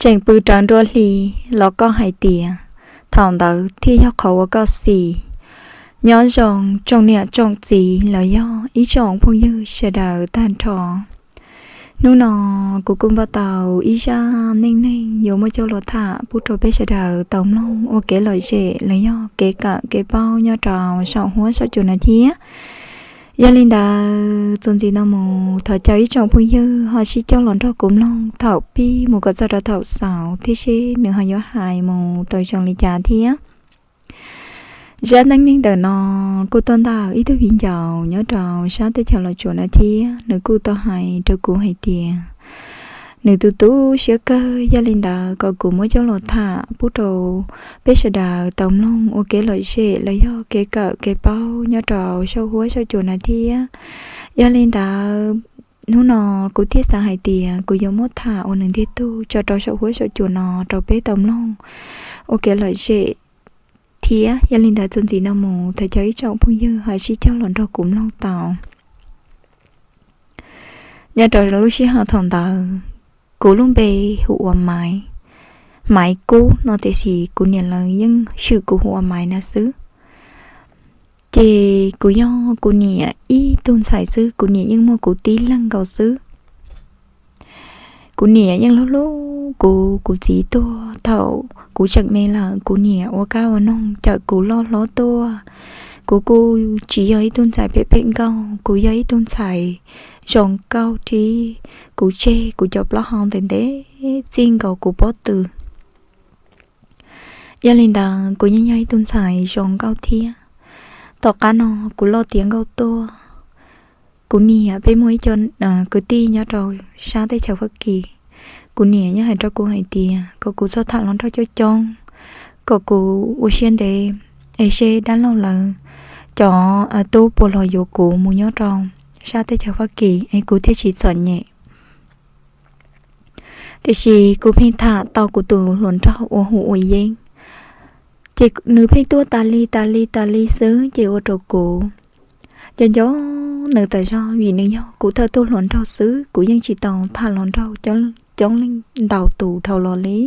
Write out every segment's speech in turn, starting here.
Tseem pw rawv nruab hli los koj hais tias, thaum ntawd thiaj yog qhov uas koj xis. Nyob zoo tsoom niam tsoom txiv los yog ib tsoom phooj ywg sawv daws tag nrho. Hnub no kuv kuj npaj tau ib zaj neej neeg yuav muab coj los tham pub rau peb sawv daws tau mloog ua kev lom zem los yog kev kawm kev paub nyob rau saum huab saum cua no thiab. Yog li ntawd txuas ntxiv no mus thov caw ib tsoom phooj ywg ho sib coj los nrog kuv mloog thaum pib mus kom txog rau thaum xaus thiab seb nws ho yuav hais mus tau zoo li cas thiab. Zaj neej neeg ntawm no kuj tuaj ntawm ib tug viv ncaus nyob rau sab teb chaws Los Tsuas no thiab nws kuj tau hais rau kuv hais tias nws tu tu siab kawg, yog li ntawd kom kuv muab coj los tham pub rau peb sawv daws tau mloog ua kev lom zem los yog kev kawm kev paub nyob rau saum huab saum cua no thiab. Yog li ntawd hnub no kuv thiaj xav hais tias kuv yuav muab tham ua nws ntiag tug tso rau saum huab saum cua no rau peb tau mloog ua kev lom zem thiab. Yog li ntawd txuas ntxiv no mus thov caw ib tsoom phooj ywg ho sib coj los nrog kuv mloog tau. Nyob rau lub sij hawm thaum ntawd, kuv lub npe hu ua Maiv, Maiv Kub no tiam sis kuv niam lawv yeej swm kuv hu ua Maiv na xwb. Ces kuv yog kuv niam ib tug ntxhais xwb, kuv niam yeej muaj kuv tib leeg nkaus xwb. Kuv niam yeej hlub hlub kuv, kuv txiv tuag thaum kuv tseem me lawm, kuv niam ua kab ua noog cawm kuv loj hlob tuaj. Kuv kuj tsis yog ib tug ntxhais phem phem nkauj, kuv yog ib tug ntxhais zoo nkauj thiab kuv tseg kuv cov plaub hau ntev ntev txij nkaus kuv pob tw. Yog li ntawd kuv yeej yog ib tug ntxhais zoo nkauj thiab. Tom qab no kuv loj tiav nkauj tuaj, kuv niam peb muaj ib co kwv tij nyob rau sab teb chaws Fab Kis. Kuv niam yeej hais rau kuv hais tias kom kuv txhob tham hluas nraug coob coob, kom kuv ua siab ntev es seb dab laug lawv cov tub puas los yuav kuv mus nyob rau sab teb chaws Fab Kis es kuv thiaj tsis txom nyem. Tiam sis kuv pheej tham tau kuv tus hluas nraug uas hu ua Yeeb, ces nws pheej tuaj tas li tas li tas li xwb ces ua rau kuv nco nco nws tas zog vim nws yog kuv thawj tug hluas nraug xwb. Kuv yeej tsis tau tham hluas nraug coob leej ntau tus dhau los li.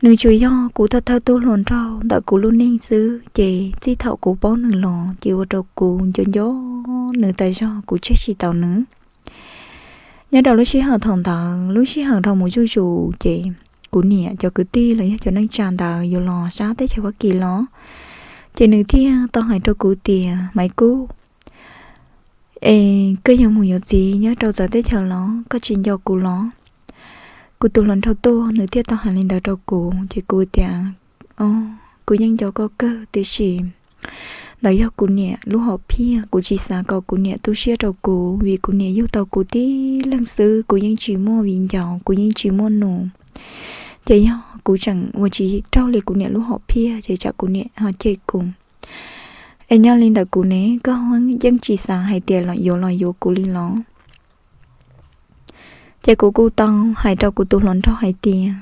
Nws tsuas yog kuv thawj thawj tug hluas nraug ntawm kuv lub neej xwb ces txij thaum kuv paub nws los ces ua rau kuv nco nco nws tas zog kuv tseg tsis tau nws. Nyob rau lub sij hawm thaum ntawd, lub sij hawm dhau mus zuj zus ces kuv niam cov kwv tij los yog cov neej tsa ntawd yuav los sab teb chaws Fab Kis los, ces nws thiaj tau hais rau kuv tias, Maiv Kub, es koj yuav mus yuav txiv nyob rau txawv teb chaws los koj tsis nco kuv los? Kuv tus hluas nraug tuaj nws thiaj tau hais li ntawd rau kuv ces kuv tias, O, kuv yeej nco koj kawg tiam sis ntawd yog kuv niam lub hom phiaj, kuv tsis xav kom kuv niam tu siab rau kuv vim kuv niam yug tau kuv tib leeg xwb, kuv yeej tsis muaj viv ncaus, kuv yeej tsis muaj nus. Ces yog kuv tseem ua tsis raug li kuv niam lub hom phiaj ces tsam kuv niam ho cem kuv. Es nyob li ntawd kuv ne, koj yeej tsis xav hais tias yuav los yuav kuv li los? Ces kuv kuj tau hais rau kuv tus hluas nraug hais tias,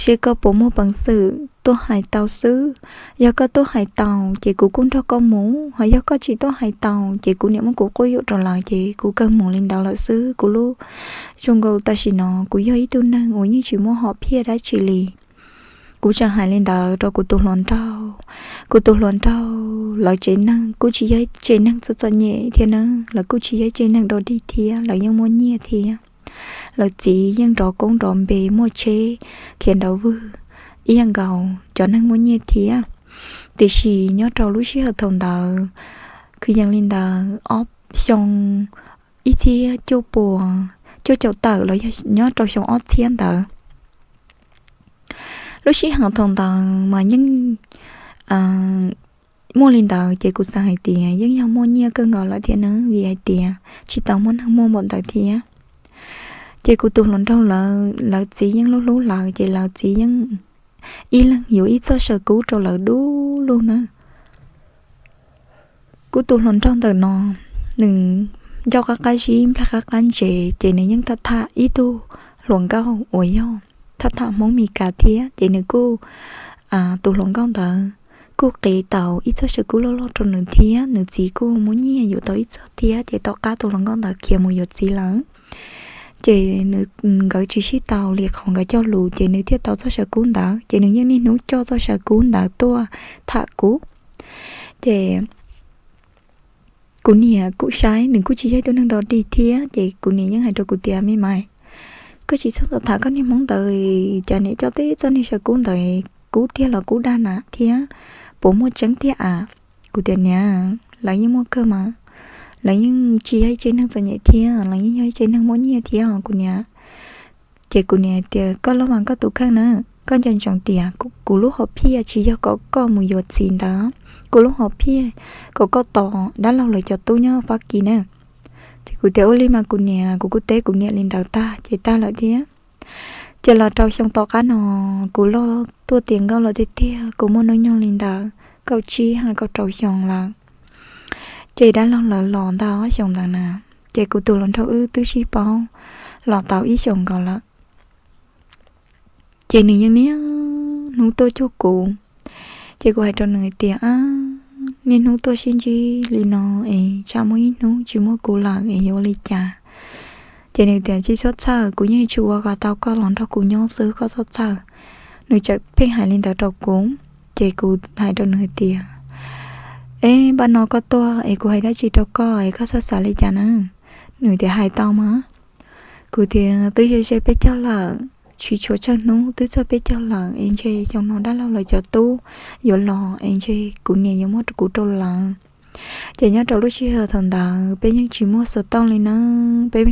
Seb koj puas muaj peev xwm tuaj hais tau xwb. Yog koj tuaj hais tau ces kuv kuj nrog koj mus, ho yog koj tsis tuaj hais tau ces kuv niam muab kuv quab yuam rau lawv ces kuv kawg mus li ntawd lawm xwb. Kuv lub zoo nkaus tam sim no kuv yog ib tug neeg uas yeej tsis muaj hom phiaj dab tsi li. Kuv tseem hais li ntawd rau kuv tus hluas nraug. Kuv tus hluas nraug lawv tsev neeg kuj tsis yog tsev neeg txom txom nyem thiab na, lawv kuj tsis yog tsev neeg dog dig thiab, lawv yeej muaj nyiaj thiab. Lawv txiv yeej nrov koob nrov npe muaj tsheb khiav nrov vwg ib yam nkaus cov neeg muaj nyiaj thiab. Tiam sis nyob rau lub sij hawm thaum ntawd, kwv yees li ntawd ob xyoo ib txhiab cuaj puas cuaj caum tawm los yog nyob rau xyoo ob txhiab ntawd. Lub sij hawm thaum ntawd mas yeej muaj li ntawd ces kuv xav hais tias yeej yog muaj nyiaj kawg nkaus lawm thiab na, vim hais tias tsis tau muaj neeg muaj npaum ntawd thiab. Ces kuv tus hluas nraug lawv, lawv txiv yeej hlub hlub lawv ces lawv txiv yeej ib leeg yuav ib txoj saw kub rau lawv dub lug na. Kuv tus hluas nraug ntawm no, nws ncauj qab qab zib nplaig qab qab ntsev ces nws yeej tham tham ib tug hluas nkauj uas yog tham tham Hmoob Mes Kas thiab ces nws kuj, tus hluas nkauj ntawd kuj qiv tau ib txoj saw kub loj loj rau nws thiab nws txiv kuj muab nyiaj yuav tau ib txoj thiab ces tom qab tus hluas nkauj ntawd khiav mus yuav txiv lawm. Ces nws, nkawd tsis sib tau li qhov nkawd cog lus, ces nws thiaj tau txoj saw kub ntawd. Ces nws yeej niaj hnub coj txoj saw kub ntawd tuaj tham kuv. Ces kuv niam kuj saib nws kuj tsis yog ib tug neeg dog dig thiab, ces kuv niam yeej hais rau kuv tias, Me Maiv, koj tsis txhob tham koj niag hmoob ntawd, cas niam coj tib txoj niag saw kub ntawd, kub tiag los kub dag na thiab, puas muaj tseeb tiag a? Kuv tias, Niam, lawv yeej muaj kawg mas, lawv yeej tsis yog ib tsev neeg txom nyem thiab, lawv yeej yog ib tsev neeg muaj nyiaj thiab kuv niam. Ces kuv niam tias, Koj loj mas koj tus kheej na, koj nco ntsoov tias kuv lub hom phiaj tsis yog kom koj mus yuav txiv ntawd, kuv lub hom phiaj kom koj tos dab laug lawv cov tub nyob Fab Kis na. Ces kuv tias, Ua li mas kuv niam. Kuv kuj teb kuv niam li ntawd tag ces tag lawm thiab. Ces los rau xyoo tom qab no, kuv loj tuaj tiav nkauj lawm tiag tiag, kuv muaj hnub nyoog li ntawd kaum tsib hab kaum rau xyoo lawm. Ces dab laug lawv los ntau ob xyoos ntawd na, ces kuv tus hluas nraug wb twb sib paub los tau ib xyoos nkaus lawm. Ces nws yeej niaj hnub tuaj cuag kuv. Ces kuv hais rau nws tias, Niaj hnub tuaj sib ntsib li no es tsam muaj ib hnub tsis muaj kuv lawm es yuav ua li cas? Ces nws tias, Tsis txhob txhawj, kuv yeej tsuas ua kom tau koj los nrog kuv nyob xwb, koj txhob txhawj. Nws txawm pheej hais li ntawd rau kuv. Ces kuv hais rau nws hais tias, Eb, npaj no koj tuaj es kuv hais dab tsi rau koj es koj txhob xav li cas na? Nws tias, Hais tau mas. Kuv tias, Twb ze ze peb caug lawm, tsis tshuav tsawg hnub twb txog peb caug lawm es ntshe xyoo no dab laug lawv cov tub yuav los es ntshe kuv niam yuav muab kuv rau lawv. Ces nyob rau lub sij hawm thaum ntawd peb yeej tsis muaj xov tooj li na, peb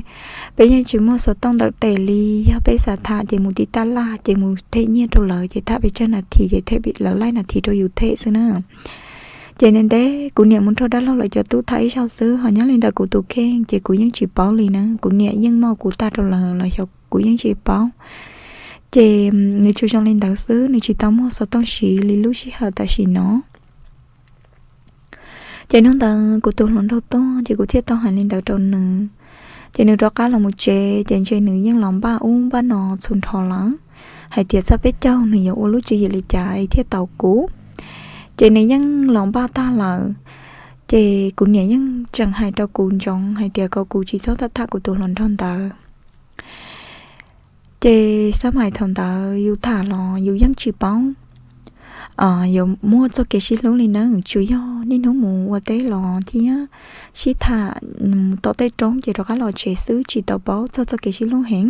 yeej tsis muaj xov tooj ntawm tes li. Yog peb xav tham ces mus tiv taj laj ces mus them nyiaj rau lawv ces tham pes tsawg nas this ces them lawv laij nas this rau yus them xwb na. Ces ntev ntev kuv niam mus nrog dab laug lawv cov tub tham ib zaug xwb, ho nyob li ntawm kuv tus kheej ces kuv yeej tsis paub li na, kuv niam yeej moj kuv tag rau lawv los xyov kuv yeej tsis paub. Ces nws tsuas zoo li ntawd xwb, nws tsis tau muaj xov tooj siv li lub sij hawm tam sim no. Ces hnub ntawd kuv tus hluas nraug tuaj ces kuv thiaj tau hais li ntawd rau nws. Ces nws rov qab los mus tsev ces ntshe nws yeej los npaj ub npaj no txhua nrho lawm, hais tias txog peb caug nws yuav ua lub tswv yim li cas es thiaj tau kuv. Ces nws yeej los npaj tag lawm. Ces kuv niam yeej tseem hais rau kuv ntsoov hais tias kom kuv tsis txhob tham tham kuv tus hluas nraug ntawd. Ces xab mais thaum ntawd yus tham los yus yeej tsis paub yuav muaj txoj kev sib hlub li na, tsuas yog niaj hnub mus ua teb los thiab sib tham tom tej roob ces rov qab los tsev xwb, tsis tau paub txog txoj kev sib hlub heev.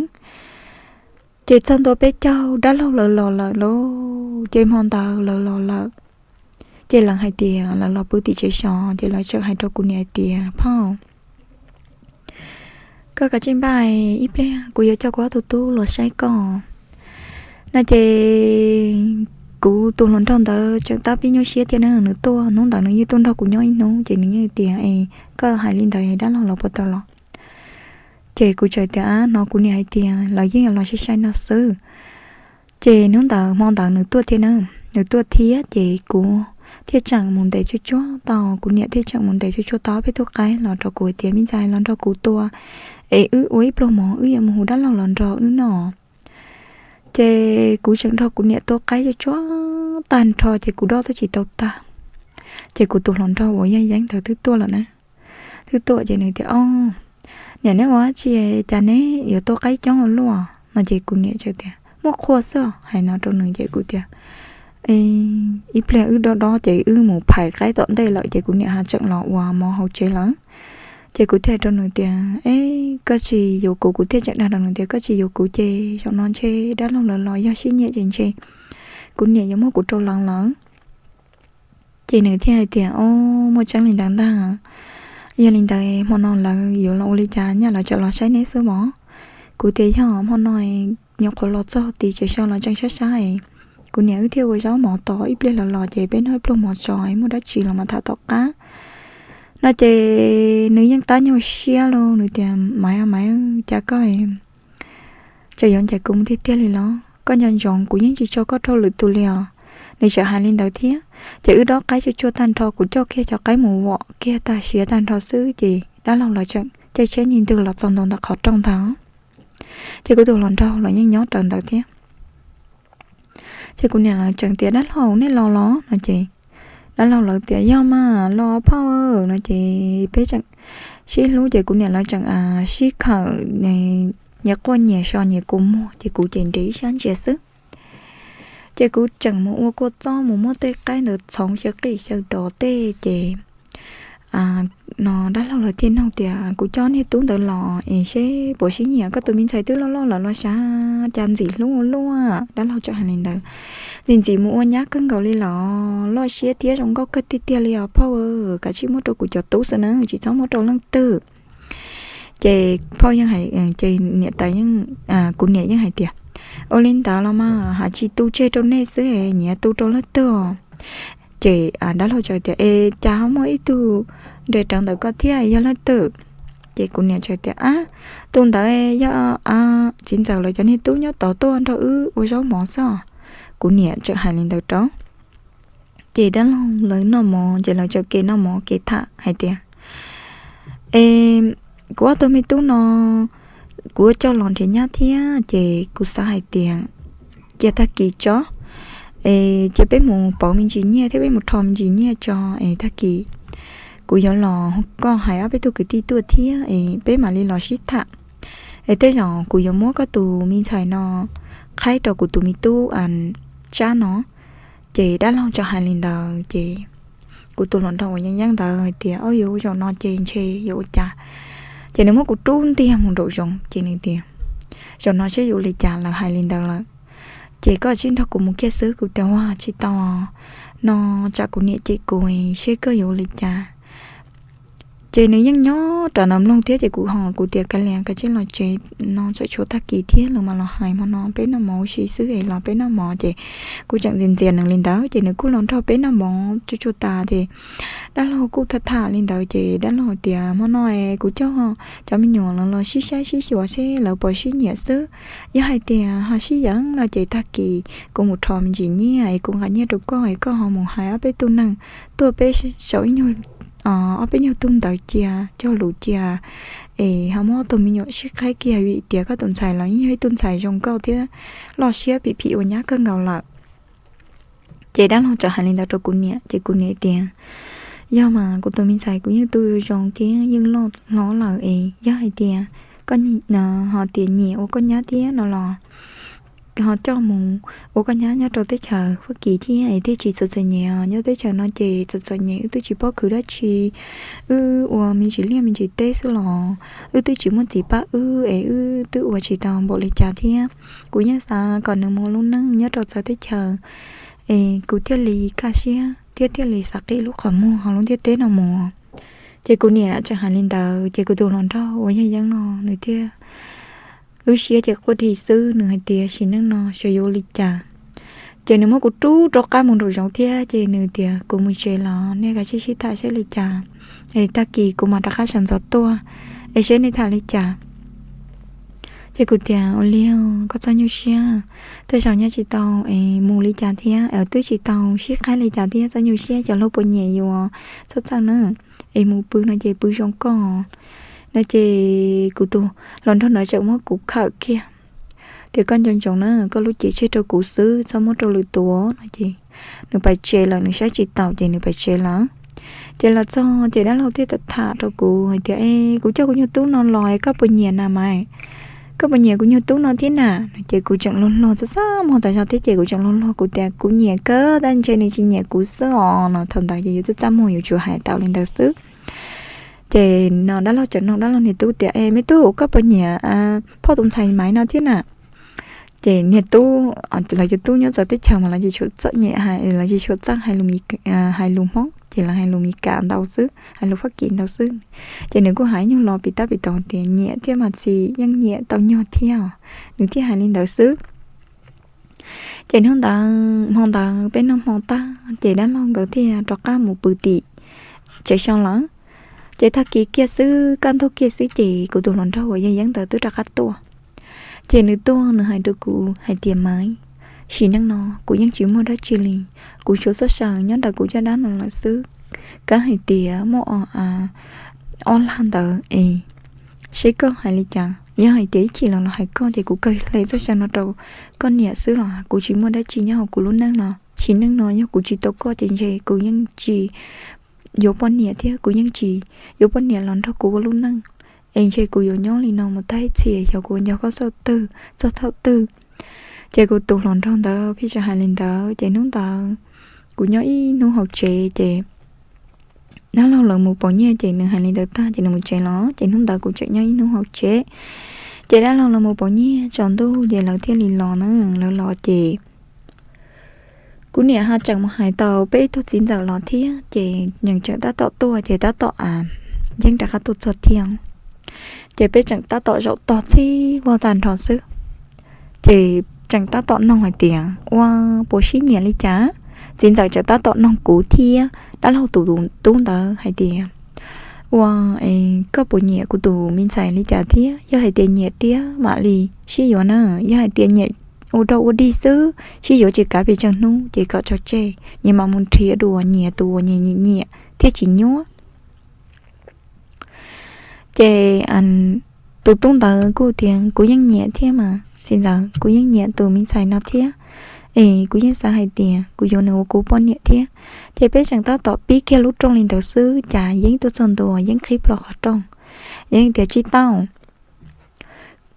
Ces txog ntua peb caug dab laug lawv los lawm lauj, ces hmo ntawd lawv los lawm. Ces lawv hais tias lawv los pw tim tsev so, ces lawv tseem hais rau kuv niam hais tias, Phauj, koj kav tsij npaj, ib pliag kuv yuav coj kuv ob tug tub los saib koj no. Ces kuv tus hluas nraug ntawd tseem tab pib nyuaj siab thiab na, nws tuaj hnub ntawd nws yeej tuaj nrog kuv nyob ib hnub ces nws yeej tias, Es koj hais li ntawd dab laug los puas tau los? Ces kuv txawm tias, Hnov kuv niam hais tias lawv yeej yuav los sai sai no xwb. Ces hnub ntawd hmo ntawd nws tuaj thiab na, nws tuaj thiab ces kuv thiaj tseem mus ntes tsuj tsuag tau, kuv niam thiaj tseem mus ntes tsuj tsuag tau peb tug qaib los rau kuv hais tias, Me ntxhais, los nrog kuv tua es wb ua ib pluag mov, wb yuav mus hu dab laug los nrog wb noj. Ces kuv tseem nrog kuv niam tua qaib tsuj tsuag tag nrho ces kuv dob twb tsis tau tag. Ces kuv tus hluas nraug uas yog Yeeb ntawd twb tuaj lawm na. Twb tuaj ces nws tias, Au, niam, neb ua dab tsi cas neb yuav tua qaib coob ua luaj no? Ces kuv niam tias, Muaj qhua xwb. Hais no rau nws ces kuv tias, Ib pliag wb dob dob ces wb mus phais qaib tom ntej lawm ces kuv niam ho tseem los ua mov hauv tsev lawm. Ces kuv thiaj hais rau nws tias, Eb, koj tsis yuav kuv? Kuv thiaj tseem dag rau nws tias, Koj tsis yuav kuv ces zaum no ntshe dab laug lawv los yog sib nyiam ces ntshe kuv niam yuav muab kuv rau lawv lawm. Ces nws thiaj hais tias, Au, muaj tseeb li ntawd ntag. Yog li ntawd hmo no lawv yuav los ua li cas, nyaj lawv tseem los saib neb xwb mog? Kuv tias, Yog, hmo no nyuam qhuav los txog tid ces sawv los tseem sab sab es kuv niam wb thiaj ua zaub mov tos, ib pliag lawv los ces peb noj ib pluag mov tso, muaj dab tsi los mas tham tom qab no. Ces nws yeej tab nyuaj siab lauj, nws tias, Maiv, Maiv, cas koj tseem yuav ncaim kuv mus tiag tiag li los? Koj nco ntsoov kuv yeej tsis tso koj rau lwm tus li os. Nws tseem hais li ntawd thiab. Ces wb dob qaib tsuj tsuag tag nrho, kuv coj kiag cov qaib mus vom kiag tag siav tag nrho xwb ces dab laug lawv tseem caij tsheb ncig ntws los txog ntua ntawm qhov rooj ntag. Ces kuv tus hluas nraug los yeej nyob raws ntawd thiab. Ces kuv niam lawv tseem tias, Dab laug, nej los los? no ces dab laug lawv tias, Yog mas, los phauj no ces peb tseem sib hlub ces kuv niam lawv tseem sib khawm nyias quaj nyias so nyias kua muag, ces kuv ces nres ib sab ntsia xwb. Ces kuv tseem mus ua kua txob mus muab tej qaib ntawd txhoov xyaw qij xyaw dos tej ces no dab laug lawv thiaj nug tias, kuv coj niag tub ntawd los es seb puas sib nyiam, koj tus me ntxhais twb loj loj lawm los sav, cas ntxim hlub ua luaj. Dab laug txawm hais li ntawd. Ntxim ntxim mus ua nyab kawg nkaus li los loj siab thiab zoo nkauj kawg tiag tiag li os phauj, kav tsij muab rau kuv cov tub xwb na, tsis txhob muab rau leej twg. Ces phauj yeej hais, ces niam tais yeej, kuv niam yeej hais tias, ua li ntawd los mas ha tsis tu tseg rau nej xwb, nyias tu rau leej twg. Ces dab laug txawm tias, es cas ho muaj ib tug nres rawv ntawm koj thiab yog leej twg? Ces kuv niam txawm tias, ab, tus ntawd yog txiv ntxawm lawv cov niag tub nyob tod tuaj nrog wb ua zaub mov xwb. Kuv niam txawm hais li ntawd rau. Ces dab laug lawv noj mov ces lawv txawm kev noj mov kev tham hais tias, es kuv ob tug me tub no kuv yuav coj los nrhiav nyab thiab ces kuv xav hais tias cia tag kis tso, es cia peb mus pauv me ntsis nyiaj thiab peb mus rho me ntsis nyiaj tso, es tag kis kuv yuav los koj hais ob peb tug kwv tij tuaj thiab es peb mam li los sib tham. Es tej zaum kuv yuav muab koj tus me ntxhais no qhaib rau kuv tus me tub tsab no. Ces dab laug txawm hais li ntawd ces kuv tus hluas nraug uas yeej yeeb ntawd hais tias, au, yuav zaum no ces ntshe yuav ua cas. Ces nws muab kuv rub ntiag mus nraum zoov ces nws tias, zaum no seb yuav ua li cas, lawv hais li ntawd lawm ces koj cia li nrog kuv mus kiag xwb. Kuv tias, ua tsis tau no, tsam kuv niam cem kuv seb koj yuav ua li cas. Ces nws yeej nyob rau nram mloog thiab ces kuv ho kuv tias, kav liam, kav tsij los tsev no, txawm tshuav tag kis thiab los mas los hais, hmo no peb noj mov ua si xwb es los peb noj mov. Ces kuv tseem ntxias ntxias nws li ntawd ces nws kuj los nrog peb noj mov tsuag tsuag tas ces dab laug kuj tham tham li ntawd ces dab laug tias, hmo no es kuv coj cov me nyuam los sib saib sib xyuas seb lawv puas sib nyiam xwb. Yog hais tias ho sib yeem no ces tag kis kuv mus rho me ntsis nyiaj es kuv nqa nyiaj rau koj es koj ho mus hais ob peb tug neeg tuaj peb saum ib nyuag, ob peb nyuag tug ntawd cia cog lus cia es ho muab ob tug me nyuam sib qhaib kiag vim tias koj tus ntxhais los yeej yog ib tug ntxhais zoo nkauj thiab loj siab pim phim ua nyab kawg nkaus lawm. Ces dab laug txawm hais li ntawd rau kuv niam ces kuv niam tias, yog mas kuv tus me ntxhais kuv yeej tu zoo thiab yeej loj hlob lawm es yog hais tias koj ho tias nyiam ua koj nyab thiab no los ho coj mus ua koj nyab nyob rau teb chaws Fab Kis thiab es thiaj tsis txom txom nyem. Nyob teb chaws no ces txom txom nyem, wb twb tsis paub khwv dab tsi, wb ua me ntsis liaj me ntsis teb xwb los wb twb tsis muaj txiv pab wb es wb twb ua tsis tau npaum li cas thiab. Kuv yeej xav kom nws mus ua lub neej nyob rau txawv teb chaws es kuv thiaj li kaj siab thiab thiaj li xav qi lub qhov muag hauv lub ntiaj teb no mus. Ces kuv niam tseem hais li ntawd ces kuv tus hluas nraug uas yog yeeb no nws thiaj lub siab ces quaj dhi xwb, nws hais tias sim neej no xyov yuav ua li cas. Ces nws muab kuv rub rov qab mus nraum zoov thiab ces nws tias, kuv mus tsev los nej kav tsij sib tham saib li cas es tag kis kuv mam rov qab sawv ntxov tuaj es seb nej tham li cas. Ces kuv tias, ua li, koj txhob nyuaj siab, tej zaum nyob tsis tau es mus li cas thiab es twb tsis tau sib qhaib li cas thiab, txhob nyuaj siab, cov hluas puas nyiam yus, txhob txhawj na, es mus pw no ces pw zoo koj no. Ces kuv tus hluas nraug ntawd tseem muab kuv khawm kiag tias, koj nco ntsoov na, koj lub cev tseg rau kuv xwb, txhob muab rau lwm tus no. Ces nws pais tsev lawm, nws saib tsis taus ces nws pais tsev lawm. Ces los txog ces dab laug thiaj tham rau kuv hais tias, e, kuv coj kuv nyuag tub no los es koj puas nyiam na mas? Koj puas nyiam kuv nyuag tub no thiab na? Ces kuv tseem luag luag txaj txaj muag tas zog thiab ces kuv tseem luag luag kuv tias, kuv nyiam kawg, tab ntshe nws tsis nyiam kuv xwb os no. Thaum ntawd ces yus txaj txaj muag yus tsuas hais tau li ntawd xwb. Ces no dab laug tseem nug dab laug niag tub tias, e, me tub, koj puas nyiam phauj tus ntxhais Maiv no thiab na? Ces niag tub, lawv cov tub nyob txawv teb chaws mas lawv tsis tshua txawj nyem, lawv tsis tshua txawj hais lus Hmoob ces lawv hais lus Mis Kas ntau xwb, hais lus Fab Kis ntau xwb. Ces nws kuj hais nyuag lo pim tab pim taus tias, nyiam thiab mas txiv, yeej nyiam tau nyuag thiab. Nws thiaj hais li ntawd xwb. Ces hnub ntawd hmo ntawd peb noj hmo tag ces dab laug nkawd thiaj rov qab mus pw tim tsev so lawm. Ces tag kis kiag xwb, kaj ntug kiag xwb ces kuv tus hluas nraug uas yog yeeb ntawd twb rov qab tuaj. Ces nws tuaj nws hais rau kuv hais tias, Maiv, sim neej no kuv yeej tsis muaj dab tsi li, kuv tsuas txoj saw nyob ntawm kuv caj dab no lawm xwb. Kav hais tias muaj ob lag ntawd es seb koj hais li cas. Yog hais tias ib chim los los hais koj ces kuv kawg hle txoj saw no rau koj niam xwb los kuv tsis muaj dab tsi nyob hauv kuv lub neej no. Sim neej no yog kuv tsis tau koj ces ntshe kuv yeej tsis yuav poj niam thiab kuv yeej tsis yuav poj niam los nrog kuv ua lub neej. es ntshe kuv yuav nyob li no mus tag ib txhis, xyov kuv nco koj txog twg, txog thaum twg. Ces kuv tus hluas nraug ntawd pheej tseem hais li ntawd, ces hnub ntawd kuv nyob ib hnub hauv tsev, ces dab laug lawv mus pauv nyiaj, ces nws hais li ntawd tag ces nws mus tsev los, ces hnub ntawd kuv tseem nyob ib hnub hauv tsev. Ces dab laug lawv mus pauv nyiaj tsaus ntuj, ces lawv thiaj li los na, lawv los ces kuv niam ho tseem mus hais tau peb ib tug txiv ntxawm los thiab, ces nws tseem tab tom tuaj, ces tab tom a, Yeeb rov qab tuaj txog thiab. Ces peb tseem tab tom zaum tog txhib vog tag nrho xwb. Ces tseem tab tom noog hais tias, Ua, puas sib nyiam li cas? Txiv ntxawm tseem tab tom noog kuv thiab dab laug tus tub ntawd hais tias, Ua, koj puas nyiam kuv tus me ntxhais li cas thiab? Yog hais tias nyiam tiag mam li sib yuav na, yog hais tias nyiam ua rau ua dig xwb, sib yuav tsis kav pes tsawg hnub ces kom tso tseg, nyias mam mus nrhiav dua nyias tus uas nyias nyiam nyiam thiab tsis nyuaj. Ces tus tub ntawd kuj tias, Kuv yeej nyiam thiab mas txiv ntxawm, kuv yeej nyiam tus me ntxhais no thiab, es kuv yeej xav hais tias kuv yuav nws ua kuv poj niam thiab. Ces peb tseem tab tom pib kiag lub rooj li ntawd xwb, cas Yeeb tuaj txog ntua, Yeeb qhib plho qhov rooj. Yeeb tias, Tsis tau,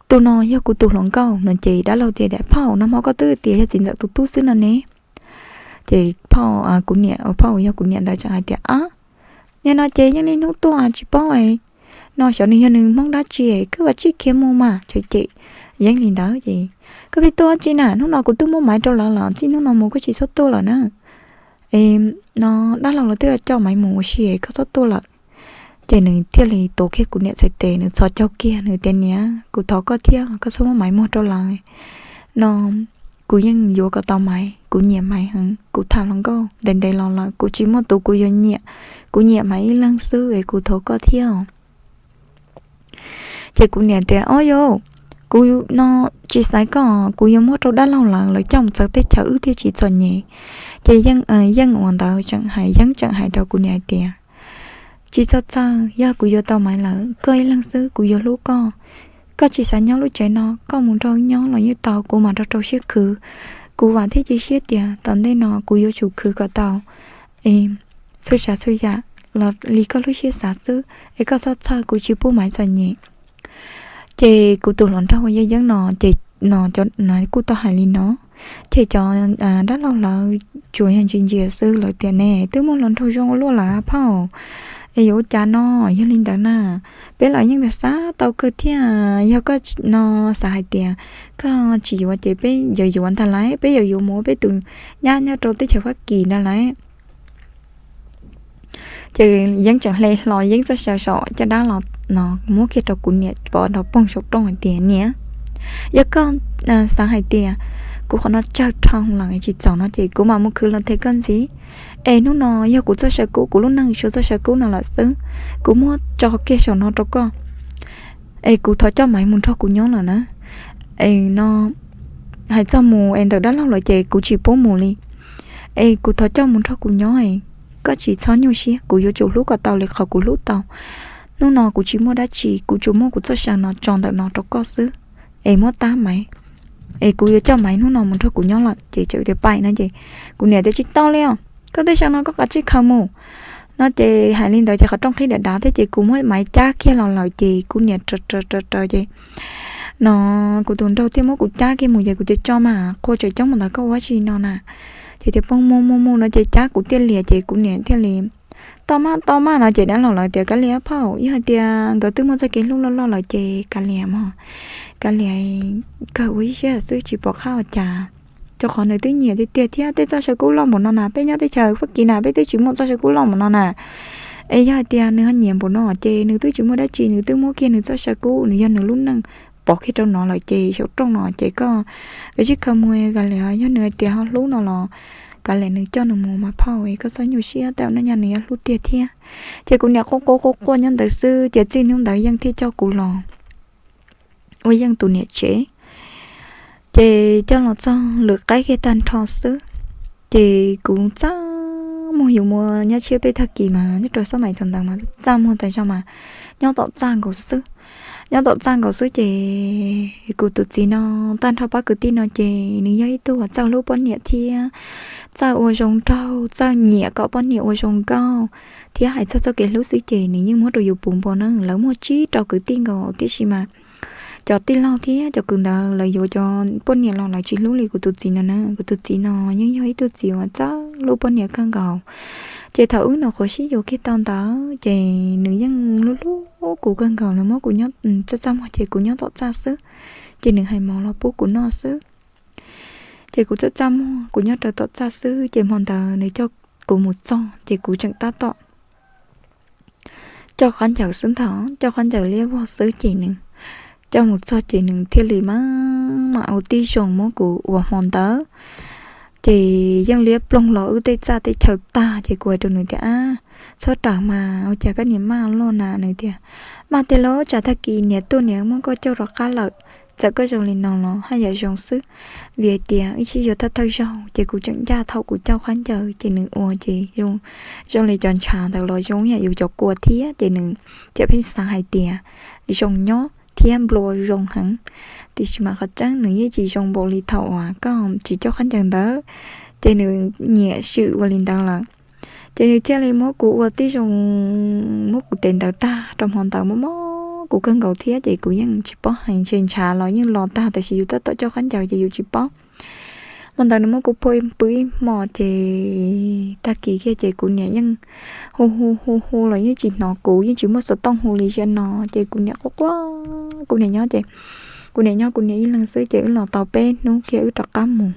tus no yog kuv tus hluas nkauj no. Ces dab laug tias, Phauj, nag hmo koj twb tias yog txiv ntxawm tus tub xwb no ne. Ces phauj, kuv niam, phauj uas yog kuv niam ntawd tseem hais tias, Ab, nim no ces yeej niaj hnub tuaj tsis paub no, xyov nws yog nws Hmoob dab tsi, koj kav tsij khiav mus mas. Txawm cem Yeeb li ntawd ces, Koj pheej tuaj dab tsi na? Hnub no kuv twb muab maiv rau lawv los, txij hnub no mus koj tsis txhob tuaj lawm na. Es no dab laug lawv twb coj maiv mus ua si, koj txhob tuaj lawm. Ces nws thiaj li tuav kiag kuv niam txhais tes, nws txhos caug kiag, nws tias, Niam, kuv thov koj thiab, koj txhob muab maiv muag rau lawv no. Kuv yeej yuav kom tau maiv, kuv nyiam maiv heev, kuv tham hluas nkauj ntev ntev los lawm kuv tsis muaj tus kuv yuav nyiam, kuv nyiam maiv ib leeg xwb es kuv thov koj thiab. Ces kuv niam tias, Ob yau, kuv no tsis xaiv koj, kuv yuav muab rau dab laug lawv, lawv coj mus txawv teb chaws wb thiaj tsis txom nyem. Ces Yeej uas ntawd tseem hais, Yeeb tseem hais rau kuv niam hais tias, Tsis txhob txhawj, yog kuv yuav tau maiv lawm, koj ib leeg xwb kuv yuav hlub koj. Koj tsis xav nyob lub tsev no, koj mus nrog wb nyob los yeej tau, kuv mam rau rau siab khwv. Kuv vam thiab cia siab tias tom ntej no kuv yuav tsum khwv kom tau txhua tsav txhua yam los li koj lub siab xav xwb, es koj txhob txhawj, kuv tsis pub maiv txom nyem. Ces kuv tus hluas nraug uas yog Yeeb no ces, no kuj tau hais li no. Ces cov dab laug lawv tsuas yog ntsia ntsia xwb, lawv tias, Ne, twb muaj hluas nraug zoo ua luaj lawm phauj, es yuav ua cas no? Yog li ntawd na, peb los yeej xav tau kawg thiab. Yog koj no xav hais tias koj tsis yuav ces peb yuav yuav ntag lauj, peb yuav yuav mus ua peb tus nyab nyob rau teb chaws Fab Kis ntag lauj. Ces Yeeb tseem hle hlo Yeeb txoj saw saum caj dab los no, muab kiag rau kuv niam pov rau poog saum rooj hais tias, Niam, yog koj xav hais tias kuv qhov no tsawg dhau lawm tsis txaus no ces kuv mam mus khwv los them koj ntxiv. Es hnub no yog kuv txoj saw kub, kuv lub neej suav txoj saw kub no lawm xwb, kuv muab tso kiag saum no rau koj. Es kuv thov coj Maiv mus nrog kuv nyob lawm na. Es no hais txog mus es ntawm dab laug lawv ces kuv tsis pub mus li. Es kuv thov coj mus nrog kuv nyob es koj tsis txhob nyuaj siab, kuv yuav tsum hlub kom tau li qhov kuv hlub tau. Hnub no kuv tsis muaj dab tsi, kuv tsuas muab kuv txoj saw no tso ntawm no rau koj xwb. Es muab tab Maiv, es kuv yuav coj Maiv hnub no mus nrog kuv nyob lawm. Ces txawm tias paim no ces kuv niam tias, Tsis tau li os, koj txoj saw no koj kav tsij khaws mus. No ces hais li ntawd ces qhov rooj qhib dav dav thiab ces kuv muab Maiv cab kiag los lawm ces kuv niam raws raws raws ces no kuv tus nraug thiaj muab kuv cab kiag mus ces kuv tias, Tso mas, qhua tseem coob mus ntawd koj ua dab tsi no na? Ces tias, Poob, mus mus mus no ces cab kuv thiaj lias ces kuv niam thiaj li, Tau maj tau maj no ces dab laug lawv tias, Kav liam phauj, yog hais tias nkawd twb muaj txoj kev hlub loj loj lawm ces kav liam mog, kav liam, kawg ua ib siab xwb tsis pom qab ua cas. Rau qhov nws twb nyiam tiag tiag thiab, tej txoj saw kub loj npaum no na, peb nyob teb chaws Fab Kis na peb twb tsis muaj txoj saw kub loj npaum no na. Es yog hais tias nws ho nyiam npaum no ces nws twb tsis muaj dab tsi, nws twb muab kiag nws txoj saw kub, nws yog nws lub neej pov kiag rau no lawm ces saum rooj no ces koj kav tsij khaws mus, kav liam, yog nws hais tias ho hlub no los kav liam nws coj nws mus mas phauj, koj txhob nyuaj siab, tej zaum noj nyaj nws yuav hlub tiag thiab. Ces kuv niam quaj quaj quaj quaj nyob ntawd xwb ces txij hnub ntawd Yeej thiaj coj kuv los ua Yeej tus niam tsev. Ces coj los txog lwm qaib kiag tag nrho xwb, ces kuv txaj muag, yus mus nyob tshiab peb tag kis mas nyob rau xab mais thaum ntawd mas txaj muag tas zog mas nyob tom txaj nkaus xwb. nyob tom txaj nkaus xwb ces kuv tus txiv no, tag nrho pab kwv tij no ces nws yog ib tug uas txawj hlub poj niam thiab txawj ua zoo nraug, txawj nyiam kom poj niam ua zoo nkauj, thiab hais txog txoj kev hlub xwb ces nws yeej muab rau yus puv npaum na. Lawv muaj tsib rau kwv tij nkaus tiam sis mas cov tij laug thiab cov kwv ntawd lawv yuav cov poj niam los lawv tsis hlub li kuv tus txiv no na. Kuv tus txiv no yeej yog ib tug txiv uas txawj hlub poj niam kawg nkaus. Ces thaum wb nyuam qhuav sib yuav kiag tau ntawd ces nws yeej hlub hlub kuv kawg nkaus, nws muab kuv nyob txaj txaj muag ces kuv nyob tom txaj xwb, ces nws hais mov los pub kuv noj xwb. Ces kuv txaj txaj muag kuv nyob rau tom txaj xwb ces hmo ntawd nws coj kuv mus txog ces kuv tseem tab tom coj qab ncaws xwb ntag, coj qab ncaws liab vog xwb ces nws coj mus txog ces nws thiaj li mam mam ua tib zoo muab kuv ua hmo ntawd. Ces yeej liab ploog los wb tej txaj tej chaw tag ces kuv hais rau nws tias, Ab, txhob rawm mas, ua cas koj niam maj loj na? Nws tias, Maj tiag los tsam tag kis niam tuaj niam muab koj coj rov qab lawm. Txawm koj zoo li no los haj yam zoo xwb, vim hais tias wb sib yuav thawj thawj zaug ces kuv tseem ncaj thaum kuv coj qab ncaws ces nws ua ces zoo li cov ntshav ntawd los zoo ib yam yus cov kua thiab ces nws thiaj pheej xav hais tias zoo nyob thiab nplua zoo heev. Tiam sis mas qhov tseeb nws yeej tsis zoo npaum li thaum uas koj tsis coj qab ncaws ntawd, ces nws nyiam swm ua li ntawd lawm. Ces nws thiaj li muab kuv ua tib zoo, muab kuv tev ntawd tag rau hmo ntawd, mob mob kuv kawg nkaus thiab ces kuv yeej tsis paub hais, ntshe ntshav los yeej los tag tab sis yus tab tom coj qab ncaws ces yus tsis paub. Hmo ntawd nws muab kuv phua pw ib hmo ces tag kis kiag ces kuv niam yeej hu hu hu hu los yeej tsis hnov kuv, yeej tsis muaj xov tooj hu li ziab no. Ces kuv niam quaj quaj, kuv niam nyob ces kuv niam nyob kuv niam ib leeg xwb ces wb los tau peb hnub kiag wb rov qab mus.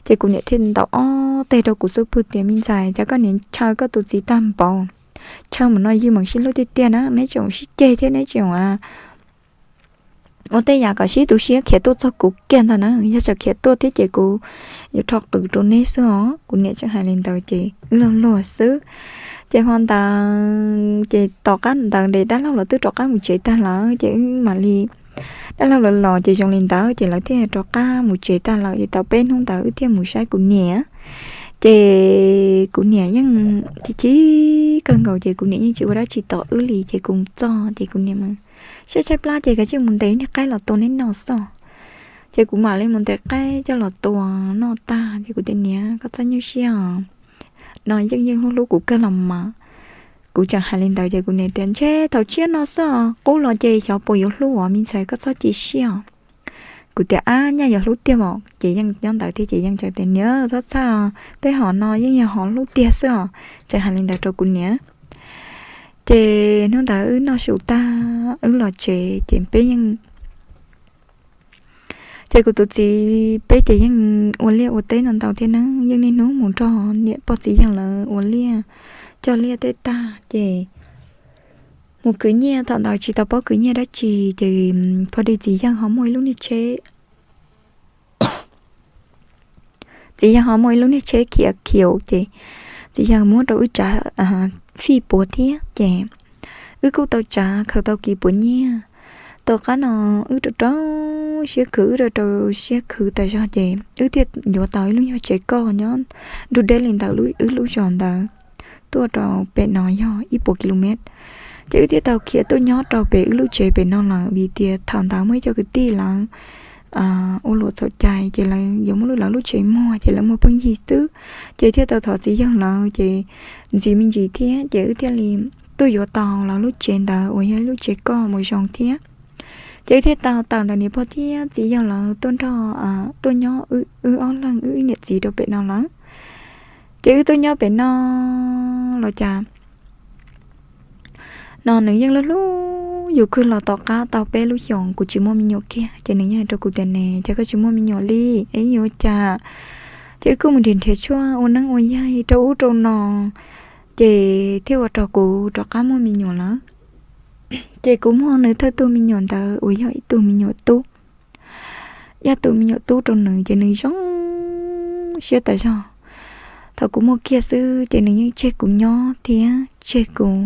Ces kuv niam thiaj ntaus ob teg rau kuv xub pwg tias, Me ntxhais, cas koj niam ntshaw koj tus txiv tag npaum, ntshaw mus no yij meem sib hlub tiag tiag na, neb tseem sib ceg thiab neb tseem ua tej yam kom sib tu siab khiav tuaj txog kuv kiag ntag na. Yog tseem khiav tuaj thiab ces kuv yuav rho qws rau neb xwb os. Kuv niam tseem hais li ntawd ces wb luag luag xwb. Ces hmo ntawd ces tom qab ntawd ces dab laug lawv twb rov qab mus tsev tag lawm ces wb mam li, dab laug lawv los ces zoo li ntawd ces lawv thiaj rov qab mus tsev tag lawm ces tau peb hnub ntawd wb thiaj mus saib kuv niam. Ces kuv niam yeej chim chim kawg nkaus ces kuv niam yeej tsis ua dab tsi tom wb li ces kuv mus txog ces kuv niam, saib tshaib plab ces kav tsij mus ntes niag qaib los tua neb noj xwb. Ces kuv mam li mus ntes qaib coj los tua noj tag ces kuv tias, Niam, koj txhob nyuaj siab os, no yeej yeej hlub hlub kuv kawg los mas. Kuv tseem hais li ntawd ces kuv niam tias, Ntshe thaum tshiab no xwb os, qub los ces xyov puas yuav hlub os, me ntxhais koj txhob cia siab os. Kuv tias, Ab, nyaj yuav hlub tiag os. Ces yeej nyob ntawd thiab ces yeej tseem tias, Niam, txhob txhawj, peb hom no yeej yog hom hlub tiag xwb os. Tseem hais li ntawd rau kuv niam. Ces hnub ntawd wb noj su tag wb los tsev ces peb yeej, ces kuv tus txiv peb ces yeej ua liaj ua teb ntau ntau thiab na, yeej niaj hnub mus nrog niam pog txiv yawg lawv ua liaj, cog liaj tej tag ces mus khwv nyiaj. Thaum ntawd tsis tau paub khwv nyiaj dab tsi ces pho di txiv yawg ho muaj ib lub niag tsheb, txiv yawg ho muaj ib lub niag tsheb khiav khiaus ces txiv yawg muab rau wb tsav fij puav thiab ces wb kuj tau tsav khaws tau kiv puav nyiaj. Tom qab no wb rau rau siab khwv, wb rau rau siab khwv tas zog ces wb thiaj yuav tau ib lub nyuag tsev koj nyob nrug deb li ntawm wb lub zos ntawd tuaj rau pem no yog ib puas ki lu mev. Ces wb thiaj tau khiav tuaj nyob rau pem wb lub tsev pem no lawm vim tias thaum ntawd muaj ib co kwv tij lawv ua luam txhaum cai ces lawv yuav muab lawv lub tsev muag ces lawv muag pheej yig xwb. Ces thiaj tau thov txiv yawg lawv ces ntxiv me ntsis thiab ces wb thiaj li tuaj yuav tau lawv lub tsev ntawd uas yog ib lub tsev koj mus zoo thiab. Ces wb thiaj tau tawm ntawm niam pog thiab txiv yawg lawv tuaj nrog, tuaj nyob wb ob leeg wb ib niam txiv rau pem no lawm. Ces wb tuaj nyob pem no los cas no nws yeej hlub hlub yus kawg los tom qab tau peb lub xyoos kuv tsis muaj me nyuam kiag ces nws yeej hais rau kuv tias, Ne, cas koj tsis muaj me nyuam li es yuav cas? Ces wb kuj mus nrhiav nrhiav tshuaj ua neeb ua yaig rau ub rau no ces thiaj ua rau kuv rov qab muaj me nyuam lawm. Ces kuv muaj nws thawj tug me nyuam ntawd uas yog ib tug me nyuam tub. Yog tus me nyuam tub rau nws ces nws zoo siab tas zog. Thaum kuv muaj kiag xwb ces nws yeej tseg kuv nyob thiab tseg kuv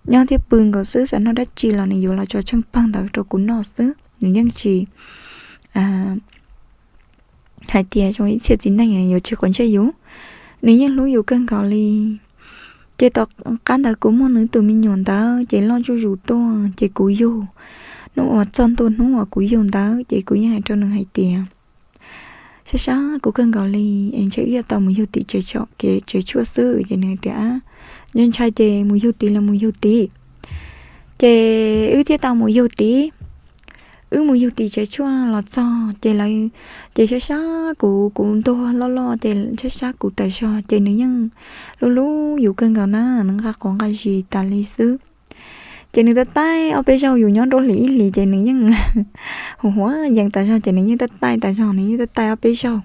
nyob thiab pw nkaus xwb, xav noj dab tsi los nws yuav los tso tsheej pawg ntawd rau kuv noj xwb. Nws yeej tsis hais tias zoo ib txhia txiv neej yuav tsis quav ntsej yus. Nws yeej hlub yus kawg nkaus li. Ces tom qab ntawd kuv muaj nws tus me nyuam ntawd ces loj zuj zus tuaj ces kuv yug. Hnub uas txog ntua hnub uas kuv yug ntawd ces kuv yeej hais rau nws hais tias, sab sab kuv kawg nkaus li, es ntshe wb yuav tau mus yug tim tsev tshuaj xwb. Ces nws hais tias, ntshai ntshai ces mus yug tid los mus yug tid. Ces wb thiaj tau mus yug tid. Wb mus yug tim tsev tshuaj los txog ces lawv, ces sab sab kuv, kuv ntuag loj loj ces sab sab kuv tas zog ces nws yeej hlub hlub yus kawg nkaus na, nws nqa quav nqa zis tas li xwb. Ces nws taij taij ob peb zaug, yus nyob nruab hlis ib hlis ces nws yeej hu huav yees tas zog ces nws yeej taij taij tas zog, nws yeej taij taij ob peb zaug.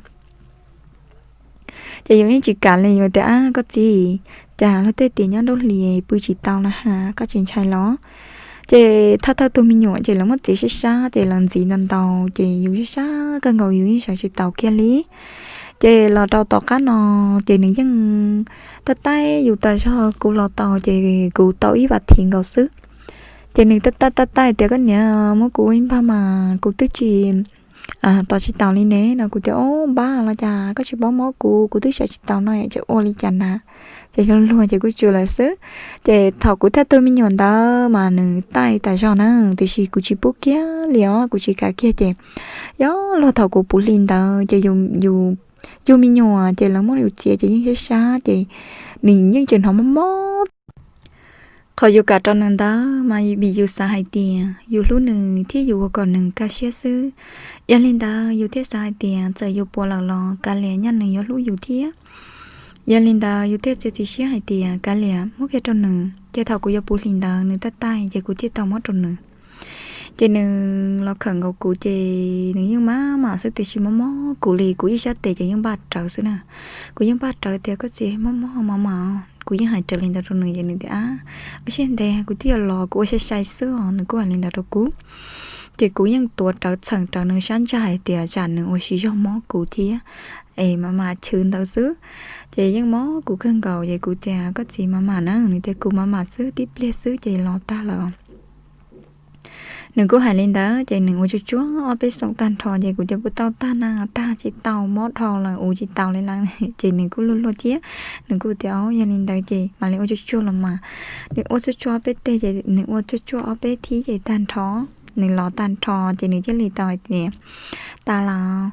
Ces yus yeej tsis kam li, yus tias, ab koj txiv, cas luag tej tias nyob nruab hlis pw tsis tau na has, koj tsis ntshai los? Ces thawj thawj tug me nyuam ces lawv muab txiav sab sab ces lawv ntxiv ntau ntau ces yus sab sab kawg nkaus yus yeej sawv tsis taus kiag li. Ces los rau tom qab no ces nws yeej taij taij yus tas zog, kuv los tau ces kuv tau ib vas thiv nkaus xwb. Ces nws taij taij taij taij tias, koj niam, muab kuv ib npag mas kuv twb tsis tos tsis taus li ne no. Kuv tias, o npab los cas koj tsis paub mob kuv, kuv twb sawv tsis taus no tseem ua li cas na. Ces luag luag ces kuj tsum lawm xwb. Ces thaum kuv thawj tug me nyuam ntawd mas nws taij tas zog na, tiam sis kuv tsis pub kiag li os, kuv tsis kam kiag ces yog luag thaum kuv puv hlis ntawd ces yus yug me nyuam ces lawv muab yus txiav ces yeej sab sab ces nws yeej tseem hnov mob mob. Qhov yus kam rau nws ntawd mas vim yus xav hais tias yus hlub nws thiab yus ua kom nws kaj siab xwb. Yog li ntawd yus thiaj xav hais tias txawm yus puas lawm los kav liam, nyaj nws yuav hlub yus thiab. Yog li ntawd yus thiaj txiav txim siab hais tias kav liam, muab kiag rau nws. Ces thaum kuv yuav puv hlis ntawd nws taij taij ces kuv thiaj tau muab rau nws. Ces nws los khawm nkaus kuv ces nws yeej maj mam xwb tiam sis mob mob kuv li, kuv ib sab tes ces yeej npaj rawv xwb na. Kuv yeej npaj rawv tias koj txiv, mob mob maj mam, kuv yeej hais raws li ntawd rau nws ces nws tias, ab, ua siab ntev, kuv twb yuav los, kuv ua sai sai xwb os, nws kuj hais li ntawd rau kuv. Ces kuv yeej tuav rawv txheem rawv nws sab ntsag hais tias tsam nws ua siv zog mob kuv thiab, es maj mam chwv ntawd xwb. Ces yeej mob kuv kawg nkaus ces kuv tias koj txiv, maj mam na, nws tias kuv maj mam xwb, tib pliag xwb ces los tag lawm. Nws kuj hais li ntawd ces nws ua tsuag tsuag ob peb xoom tag nrho ces kuv tias puas tau tag na, tag tsis tau, mob dhau lawm, ua tsis tau li lawm. Ces nws kuj luag luag thiab, nws kuj tias, o, yog li ntawd ces mam li ua tsuag tsuag los mas. Nws ua tsuag tsuag ob peb teg ces nws ua tsuag tsuag ob peb thib ces tag nrho, nws los tag nrho ces nws thiaj li tau hais tias tas lawm,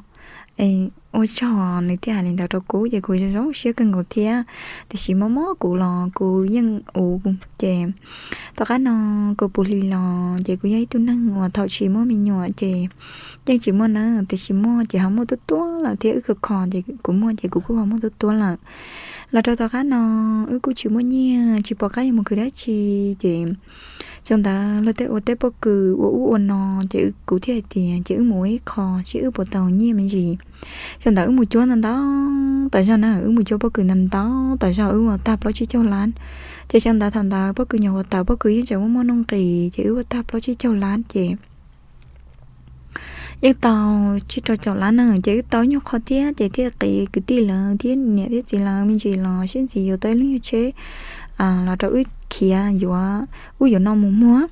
ua tsaug, nws thiaj hais li ntawd rau kuv ces kuv zoo zoo siab kawg nkaus thiab. Tiam sis mob mob kuv los kuv yeej ua ces tom qab no kuv puv hlis los ces kuv yog ib tug neeg uas thaum tsis muaj me nyuam ces yeej tsis muaj na, tiam sis muaj ces ho muaj tuab tuab lawm thiab, wb kho kho ces kuv muaj ces kuv kuj ho muaj tuab tuab lawm. Los rau tom qab no wb kuj tsis muaj nyiaj, tsis pom qab yuav mus khwv dab tsi ces xyoo ntawd luag tej ua teb pob kws ua ub ua no ces kuv thiaj hais tias ces wb mus ua ib qho seb wb puas tau nyiaj me ntsis. Xyoo ntawd wb mus cuab ntau ntau tas zog na, wb mus cuab pob kws ntau ntau tas zog, wb ua tag plaub tsib caug lab. Ces xyoo ntawd thaum ntawd pob kws nyuam qhuav tawm, pob kws yeej tseem muaj muaj nuj nqis ces wb ua tag plaub tsib caug lab ces yeej tau tsib rau caum lab na, ces wb tau ib nyuag qho thiab ces thiaj qiv kwv tij lawv thiab niam thiab txiv lawv me ntsis los sib ntxiv yuav tau ib lub nyuag tsheb los rau wb khiav yuav ub yuav no mus muag.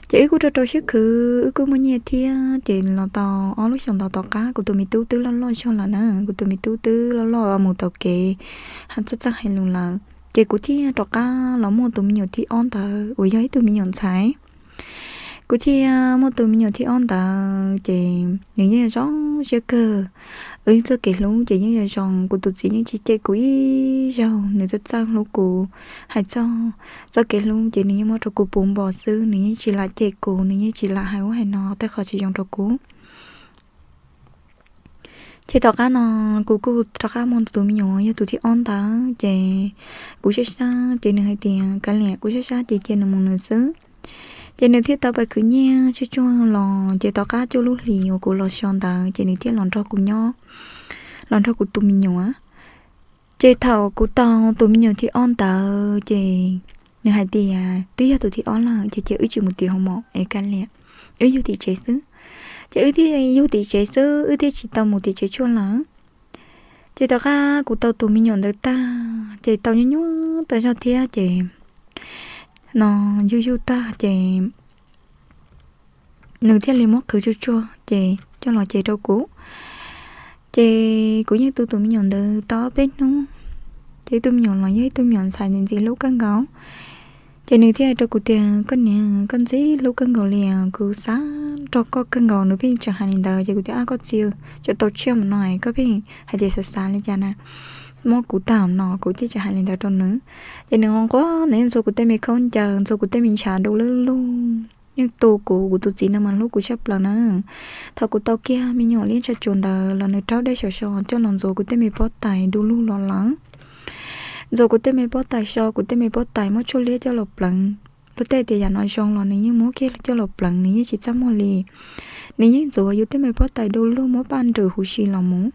Ces wb kuj rau rau siab khwv, wb kuj muaj nyiaj thiab ces los tau ob lub xyoos ntawd tom qab kuv tus me tub twb loj loj zog lawm na, kuv tus me tub twb loj loj mus taus kev, hais txawj txawj hais lus lawm ces kuv thiaj rov qab los muaj tus me nyuam thib ob ntawd uas yog ib tug me nyuam ntxhais. Kuv thiaj muaj tus me nyuam thib ob ntawd ces nws yeej zoo siab kawg. Wb txoj kev hlub ces yeej zoo zoo, kuv tus txiv yeej tsis cem kuv ib zaug, nws txawj txawj hlub kuv. Hais txog txoj kev hlub ces nws yeej muab rau kuv puv npo xwb, nws yeej tsis lam cem kuv, nws yeej tsis lam hais ub hais no tej qhov tsis zoo rau kuv. Ces tom qab no kuv kuj rov qab muaj tus me nyuam yog tus thib ob ntawd ces kuv sab sab ces nws hais tias kav liam, kuv sab sab ces cia nws mus nws xwb. Ces nws thiaj tau pais khwv nyiaj tsuag tsuag los ces tom qab cuaj lub hlis uas kuv los so ntawd ces nws thiaj los nrog kuv nyob, los nrog kuv tus me nyuam. Ces thaum kuv tau tus me nyuam thib ob ntawd ces nws hais tias twb yog tus thib ob lawm ces cia wb tsis mus tim hoo maum es kav liam, wb yug tim tsev xwb. Ces wb thiaj yug tim tsev xwb, wb thiaj tsis tau mus tim tsev tshuaj lawm. Ces tom qab kuv tau tus me nyuam ntawd tag ces tau nyuaj nyuaj tas zog thiab ces no yug yug tag ces nws thiaj li muab qhwv tsuag tsuag ces coj los cev rau kuv. Ces kuv yeej tu tus me nyuam ntawd tau ob peb hnub, Ces ib tug me nyuam los yog ib tug me nyuam ntxhais ntxim ntxim hlub kawg nkaus. Ces nws thiaj hais rau kuv tias, koj niam, koj ntxim hlub kawg nkaus li, kuv xav nrog koj kawg nkaus. Nws pheej tseem hais li ntawd ces kuv tias, ab, koj txiv, cov tau tshiab mus no koj pheej hais tias xav xav li cas na, muab kuv tag no. Kuv thiaj tseem hais li ntawd rau nws. Ces nws nquag nquag, nws yeej ntxuav kuv tej me khaub ncaws, ntxuav kuv tej me ntshav du lug lug, yeej tu kuv. Kuv tus txiv no mas hlub kuv tshaj plaws na. Thaum kuv tau kiag me nyuam liab ntsa tsuas ntawd los nws rhaub dej sov so coj los ntxuav kuv tej me pob tais du lug los lawm. Ntxuav kuv tej me pob tais so, kuv tej me pob tais muab tshuaj liab coj los pleev. Luag tej tias yam no zoo los nws yeej muab kiag coj los pleev, nws yeej tsis txaj muag li. Nws yeej ntxuav yus tej me pob tais du lug, muab paj nrws huv si los mus.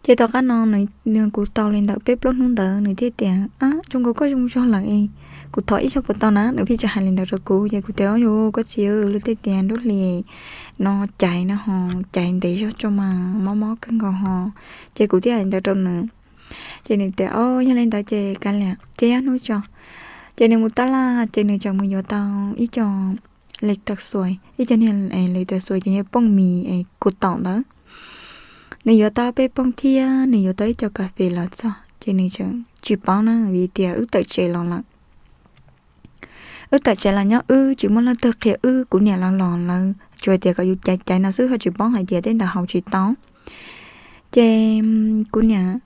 Ces tom qab no nws, kuv tau li ntawm peb plaub hnub ntawd nws thiaj tias, ab, zoo nkaus koj zoo zog lawm es kuv thov ib zaug puas tau na. Nws pheej tseem hais li ntawd rau kuv ces kuv tias, o, yus, koj txiv, luag tej tias nruab hlis no caiv no ho, caiv ntev zog tso mas mob mob kawg nkaus ho. Ces kuv thiaj hais li ntawd rau nws. Ces nws tias, o, yog li ntawd ces kav liam ces ob hnub tso. Ces nws mus tab laj ces nws tseem mus yuav tau ib co li tas xuas, ib co niag li tas xuas ces yog pooj mis es kuv taum ntawd. Nws yuav tau peb pooj thiab nws yuav tau ib co kas fes los txog ces nws tseem tsis paub na, vim tias wb tawm tsev los lawm. Wb tawm tsev los nyob wb tsis muaj leej twg qhia wb, kuv niam los los lawv tsuas tias kom yus caiv caiv no xwb ho tsis paub hais tias tej ntawd haus tsis tau. Ces kuv niam,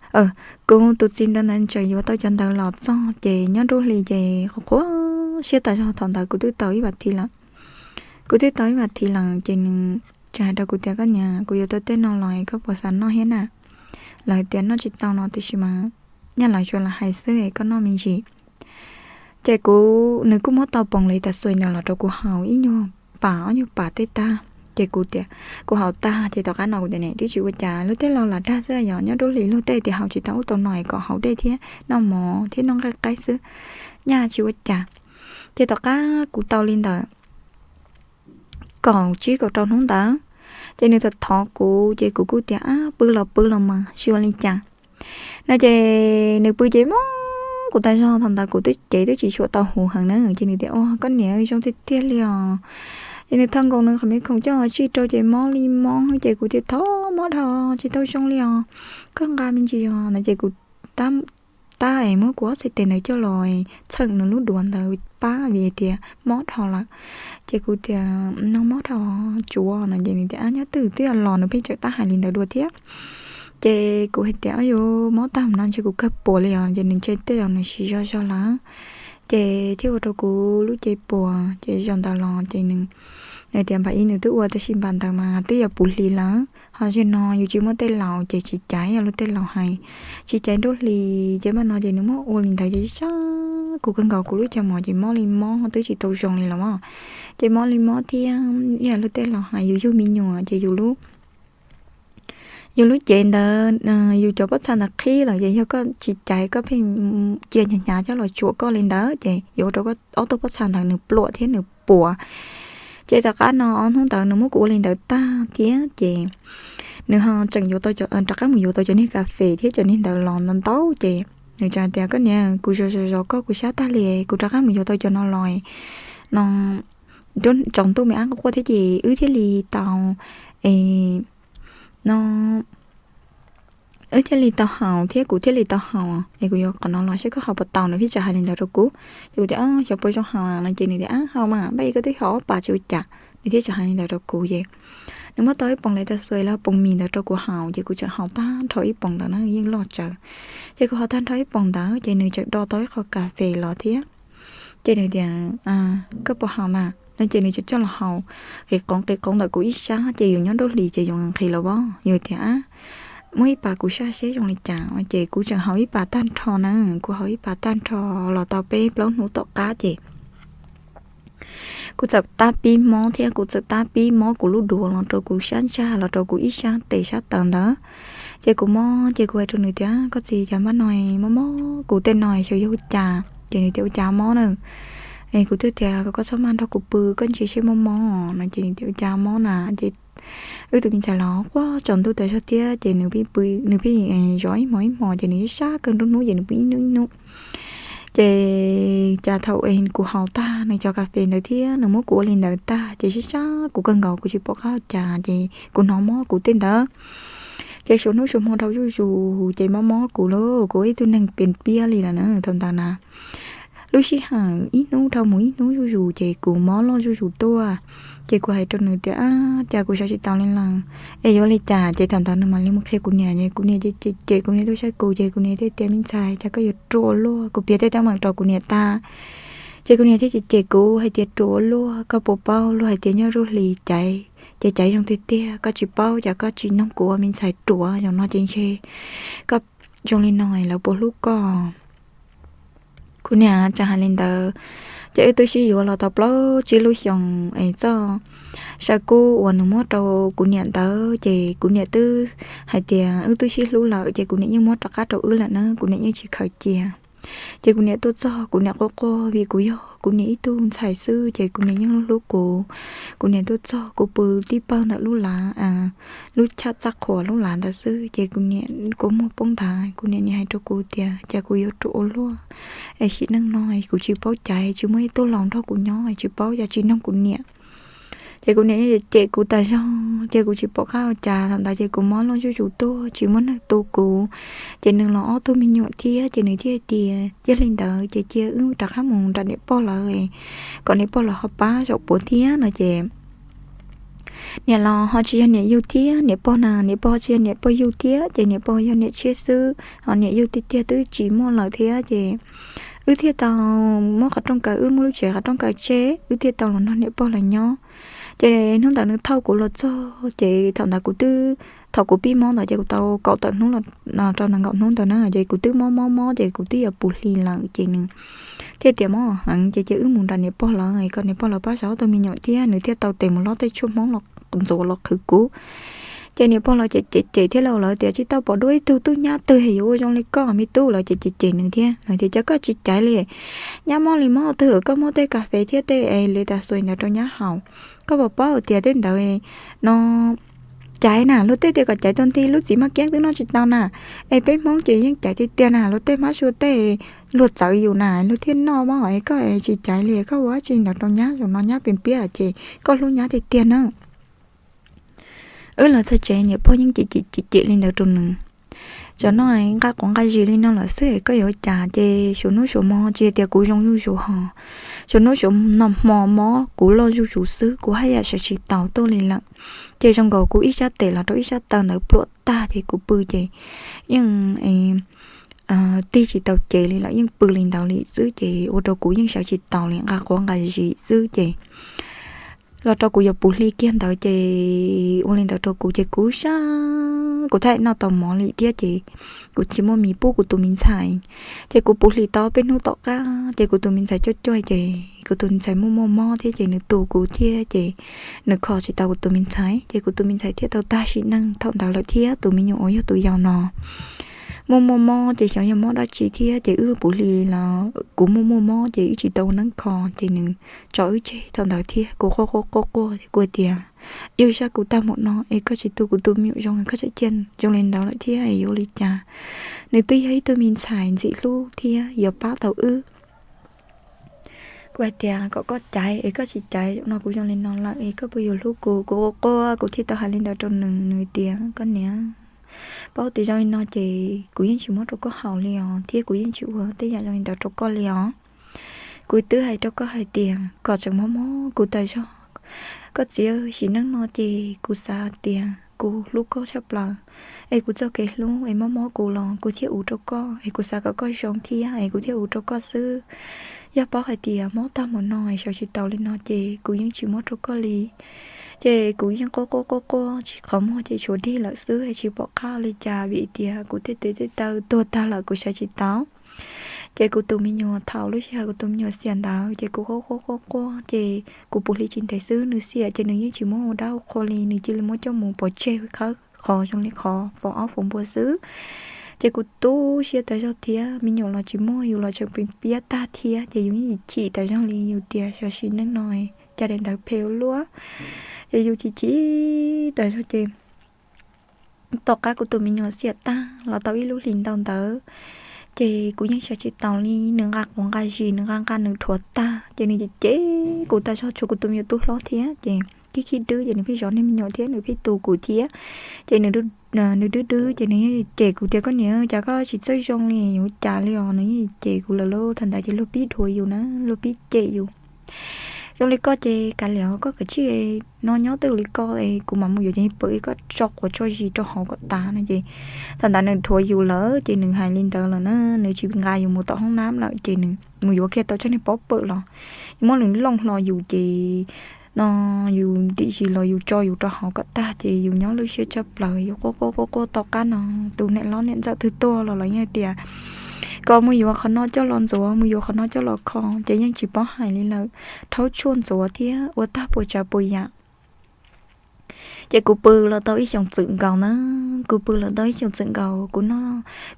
kuv tus txiv ntawd ntawd tseem yuav tau cov ntawd los txog ces nyob nruab hlis ces qhuav qhuav siab tas zog. Thaum ntawd kuv twb tau ib vas thiv lawm. Kuv twb tau ib vas thiv lawm ces nws tseem hais rau kuv tias, koj niam, kuv yuav tau tej no los koj puas xav noj thiab na? Lawv tias noj tsis tau no tiam sis mas nyaj lawv tsuas lam hais xwb es koj noj me ntsis. Ces kuv, nws kuj muab tau poom li tas xuas ntawd los rau kuv haus ib nyuag pas ob nyuag pas tej tag ces kuv tias, kuv haus tag ces tom qab no kuv tias, niam, twb tsis ua cas, luag tej laus lam dag xwb yog nyob nruab hlis luag tej tias haus tsis tau ub tau no es kom haus dej thiab noj mov thiab noj nqaij qaib xwb, nyaj tsis ua cas. Ces tom qab kuv tau li ntawd kaum tsib kaum rau hnub ntawd, ces nws thov thov kuv ces kuv kuj tias, ab, pw los pw los mas tsis ua li cas no ces nws pw ces mob kuv tas zog. Thaum ntawd kuv twb cev twb tsis tshua tau huv heev na ces nws tias, ua, koj niam, zoo tiag tiag li os. Ces nws thaj nkaus nws qhov me khoom coj los tsij rau ces mob li mob ces kuv tias, thov mob dhau tsis tau zoo li os, koj nqa me ntsis os no ces kuv tab es muab kuv ob txhais tes ntawd coj los txheem nws lub duav ntawd pab vim tias mob dhau lawm. Ces kuv tias, no mob dhau tsuav no ces nws tias, ab, nyob twg twb los, nws pheej tseem tab hais li ntawd dua thiab. Ces kuv hais tias, o, yus, mob tag no ntshe kuv kawg puas li os ces nws ntshe tej zaum nws siv zog zog lawm. Ces thiaj ua rau kuv lub cev puas ces zaum ntawd los ces nws, nws tias npam ib nws twb ua tab sis npam ntawd mas twb yuav puv hlis lawm ho zaum no yus tsis muaj tej laus ces tsis caiv, yog luag tej laus hais tsis caiv nruab hlis ces npaj no ces nws muab ua li ntawd ces sab kuv kawg nkaus, kuv lub caj mom ces mob li mob twb tsis tau zoo li los mas. Ces mob li mob thiab ib yam luag tej laus hais yus yug me nyuam ces yus lub, yus lub cev ntawd, yus cov pob txha ntawd qhib lawm ces yog koj tsis caiv koj pheej cia hnyav hnyav coj los tsuam koj li ntawd ces yuav ua rau koj ob tug pob txha ntawd nws pluam thiab nws puas. Ces tom qab no ob hnub ntawd nws muab kuv ua li ntawd tag thiab ces nws ho tseem yuav tau, rov qab mus yuav tau cov niag kas fes thiab cov niag ntawd los ntau ntau ces nws tseem tias, koj niam, kuv zov zov zov koj kuv sab tag li, kuv rov qab mus yuav tau cov no los no, tsaus ntuj me ab quaj quaj thiab ces wb thiaj li tau, es no, wb thiaj li tau haus thiab kuv thiaj li tau haus es kuv yuav qhov no los saib koj haus puas tau no, nws pheej tseem hais li ntawd rau kuv. Ces kuv tias, xyov puas zoo haus no ces nws tias, ab, haus mas, npaj ib koj twb haus ob pas tsis ua cas. Nws thiaj tseem hais li ntawd rau kuv ces nws muab tau ib poom li tas xuas los poom mis ntawd rau kuv haus ces kuv tseem haus tag nrho ib poom ntawd na, yeej loj tsawv. Ces kuv haus tag nrho ib poom ntawd ces nws tseem do tau ib qho kas fes los thiab. Ces nws tias, koj puas haus na no ces nws tseem coj los haus qis qoov qis qoov ntawm kuv ib sab ces yus nyob nruab hlis ces yus nqhis los vov yus tias, ab, muab ib pas kuv saj seb zoo li cas. Ces kuv tseem haus ib pas tag nrho na, kuv haus ib pas tag nrho los tau peb plaub hnub tom qab ces kuv txawm tab pib mob thiab kuv txawm tab pib mob kuv lub duav los rau kuv sab ntsag los rau kuv ib sab tes sab taw ntawd. Ces kuv mob ces kuv hais rau nws tias, koj txiv, cas npaj no mob mob kuv tej no xyov yog ua cas. Ces nws tias, ua cas mob na? Es kuv twb tias kom koj txhob maj nrog kuv pw, koj ntsia seb mob mob no ces nws tias, ua cas mob na? Ces wb tus me ntxhais los quaj tsaus ntuj tas zog thiab ces nws pheej pw, nws pheej zov ib hmos ib hmos ces nws sab kawg nruab hnub ces nws pw ib hnub ib hnub. Ces cas thaum kuv haus tag nws cov kas fes ntawd thiab nws muab kuv ua li ntawd tag ces sib sab kuv kawg nkaus, kuv tsis pom qab ua cas ces kuv hnov mob kuv tej ntawd. Ces suav hnub suav hmo dhau zuj zus ces mob mob kuv lauj, kuv ib tug neeg piam piam li lawm na thaum ntawd na. Lub sij hawm ib hnub dhau mus ib hnub zuj zus ces kuv mob loj zuj zus tuaj. Ces kuv hais rau nws tias, Ab, cas kuv sawv tsis taus li lawm, es yuav li cas? Ces thaum ntawd nws mam li mus qhia kuv niam, kuv niam cem cem kuv niam tuaj saib kuv, ces kuv niam thiaj tias, Me ntxhais, cas koj yuav ruam ua luaj? Kuv piav tej teeb meem rau kuv niam tag. Ces kuv niam thiaj cem cem kuv hais tias, Ruam ua luaj, koj puas paub luag hais tias nyob zuj hlis caiv ces caiv zoo tiag tiag, koj tsis paub, cas koj tsis noog kuv ua me ntxhais ruam? Zaum no ces ntshe koj zoo li no lawv puas hlub koj? Kuv niam tseem hais li ntawd. Ces wb twb sib yuav los tau plaub tsib lub xyoos es txoj saw kub uas nws muab rau kuv niam ntawd ces kuv niam twb hais tias wb twb sib hlub lawm ces kuv niam yeej muab rov qab rau wb lawm na, kuv niam yeej tsis khaws cia. Ces kuv niam tuaj txog, kuv niam quaj quaj vim kuv yog kuv niam ib tug ntxhais xwb ces kuv niam yeej hlub hlub kuv. Kuv niam tuaj txog, kuv pw tib pawg ntawm lub lav, lub chaj txaj qhuas lub lav ntawd xwb ces kuv niam kua muag poob nthav, kuv niam nim hais rau kuv tias, Cas kuv yuav ruam ua luaj, es sim neej no kuv tsis paub caiv, tsis muaj ib tug laus nrog kuv nyob, tsis paub, cas tsis noog kuv niam? Ces kuv niam yeej cem kuv tas zog ces kuv tsis pom qab ua cas. Thaum ntawd ces kuv mob loj zuj zus tuaj, tsis muaj neeg tu kuv. Ces nws los ob tug me nyuam thiab ces nws thiaj tias, Yog li ntawd ces cia wb rov qab mus nram niam pog lawv, kom niam pog lawv ho pab zaum puav thiab no ces niam los ho tsis yog niam yug thiab, niam pog na, niam pog ho tsis yog niam pog yug thiab, ces niam pog yog niam tshiab xwb, ho niam yug tiag tiag twb tsis muaj lawm thiab ces wb thiaj tau muab qhov rooj kaw, wb muab lub tsev qhov rooj kaw tseg, wb thiaj tau los nrog niam pog lawv nyob. Ces hnub ntawd nws thauj kuv los txog ces thaum ntawd kuv twb, thaum kuv pib mob ntawd ces kuv tau kaum tawm hnub los rau nees nkaum hnub ntawd na, ces kuv twb mob mob mob ces kuv twb yuav puv hlis lawm ces nws thiaj tias mob heev ces cia wb mus nram niam pog lawv kom niam pog lawv pab zaum ob tug me nyuam thiab, nws thiaj tau tes mus lob tej tshuaj hmoob los ntxuav los qhwv kuv. Ces niam pog lawv cem cem cem thiab lauj, lawv tias, Tsis tau pom dua ib tug tub nyab twg yuav ua zoo li koj me tub. Lawv cem cem cem nws thiab, lawv tias, Cas koj tsis caiv li? Nyab mob li mob twg, koj muab tej kas fes thiab tej es li tas xuas ntawd rau nyab haus, koj puas paub tias tej ntawd no caiv na, luag tej tias kom caiv tag nti, lub txiv maj kiab twb noj tsis tau na. Es peb hmoob ces yeej caiv tiag tiag na, luag tej hmab sua tej luag txawv yus na luag thiaj noj mas, es koj tsis caiv li, koj ua dab tsi ntawd rau nyab? Zaum no nyab piam piam ces koj hlub nyab tiag tiag na. Wb los txog tsev niam pog yeej cem cem cem cem li ntawd rau nws. Tam no nqa quav nqa zis li no lawm xwb, koj yuav ua cas? Ces suav hnub suav hmo tsis tias kuv zoo zuj zus hos, suav hnub suav hmo mob kuv loj zuj zus xwb, kuv haj yam sawv tsis taus tuaj li lawm. Ces zoo nkaus kuv ib sab tes los rau ib sab taw ntawd pluam tag ces kuv pw ces yeej tig tsis tau cev li lawm, yeej pw li ntawd li xwb ces ua rau kuv yeej sawv tsis taus li, nqa quav nqa zis xwb ces los rau kuv yuav puv hli kiag ntawd ces ua li ntawd rau kuv ces kuv sab, kuv thiaj noj tau mov li thiab ces kuv tsis muaj mis pub kuv tus me ntxhais. Ces kuv puv hli tau peb hnub tom qab ces kuv tus me ntxhais coj cuag ces kuv tus me ntxhais muaj muaj mob thiab ces nws tu kuv thiab ces nws kho tsis tau kuv tus me ntxhais ces kuv tus me ntxhais thiaj tau tag sim neej thaum ntawd lawm thiab. Tus me nyuam uas yog tus yau no muaj muaj mob ces xyov yog mob dab tsi thiab ces wb puv hli los kuv muaj muaj mob ces wb tsis tau ua neeb kho ces nws tso wb tseg thaum ntawd thiab. Kuv quaj quaj quaj quaj ces kuv tias, Yog sab kuv tag mus no es koj tsis tu kuv tus me nyuam zoo, koj tseem cia zoo li ntawd lawm thiab yuav ua li cas? Nws twb yog ib tug me ntxhais ntxim hlub thiab yuav pab tau wb. Kuv hais tias, Kom koj caiv es koj tsis caiv, no kuv zoo li no lawm es koj puas yuav hlub kuv? Kuv quaj quaj kuv thiaj tau hais li ntawd rau nws, nws tias, Koj niam, paub tias zoo li no ces kuv yeej tsis muab rau koj haus li os thiab kuv yeej tsis ua tej yam zoo li ntawd rau koj li os. Kuv twb hais rau koj hais tias kom tseem mob mob kuv tas zog. Koj txiv, sim neej no ces kuv xav tias kuv hlub koj tshaj plaws es kuv txoj kev hlub es mob mob kuv los kuv thiaj ua rau koj es kuv xav kom koj zoo thiab es kuv thiaj ua rau koj xwb. Yog paub hais tias mob tag mus no es sawv tsis taus li no ces kuv yeej tsis muab rau koj li. Ces kuv yeej quaj quaj quaj quaj tsis qhov muag ces tshuav dig lawm xwb es tsis pom qab li cas vim tias kuv tej tes tej taw tuag tag lawm kuv sawv tsis tau. Ces kuv tus me nyuam, thaum lub sij hawm kuv tus me nyuam xiam ntawd ces kuv quaj quaj quaj quaj ces kuv puv hli tsis ntev xwb nws xiam ces nws yeej tsis muab ua dab ua qhua li, nws cia li muab coj mus pov tseg khawb qhov zoo li qhov faus aub faus npua xwb. Ces kuv tu siab tas zog thiab, me nyuam los tsis muaj, yus los tseem piam piam tag thiab ces yus yeej chim tas zog li, yus tias xyov sim neej no cas daim ntawd phem ua luaj. Ces yus chim chim tas zog ces tom qab kuv tus me nyuam xiam tag los tau ib lub hlis ntau ntawd ces kuv yeej sawv tsis taus li, nws nqa quav nqa zis, nws nqa nqa nws dhuav tag ces nws cem cem kuv tas zog, tshuav kuv tus me nyuam tub hlob thiab ces khib khib dwb ces nws pheej zov niag me nyuam thiab nws pheej tu kuv thiab ces nws nws dwb dwb ces nws yeej cem kuv tias, koj niam, cas koj tsis txawj zoo li, yuav cas li os. Nws yeej cem kuv lawm lauj. Thaum ntawd ces luag pib dhuav yus na, luag pib cem yus. Zoo li koj ces kav liam, koj kav tsij no nyob twj li koj, kuv mam mus yuav cov pw, koj tso quav tso zis rau hauv kom tas no ces thaum ntawd nws dhuav yus lawm ces nws hais li ntawd lawm na, nws tsis nqa yus mus tom hoob nab lawm ces nws mus yuav kiag tau tsob niag pob pawm los, yus muab nws looj hlo yus ces no yus dim zis los yus tso yus rau hauv kom tag ces yus nyob lub siab tshaj plaws, yus quaj quaj quaj quaj. Tom qab no tus niam hlob niam ntxawm twg tuaj los lawv yeej tias kom mus yuav qhov no coj los ntxuav, mus yuav qhov no coj los kho ces yeej tsis paub hais li lawm. Rhaub tshuaj ntxuav thiab ua tag puas tsav puas yam. Ces kuv pw los tau ib xyoos txwm nkaus na, kuv pw los tau ib xyoos txwm nkaus,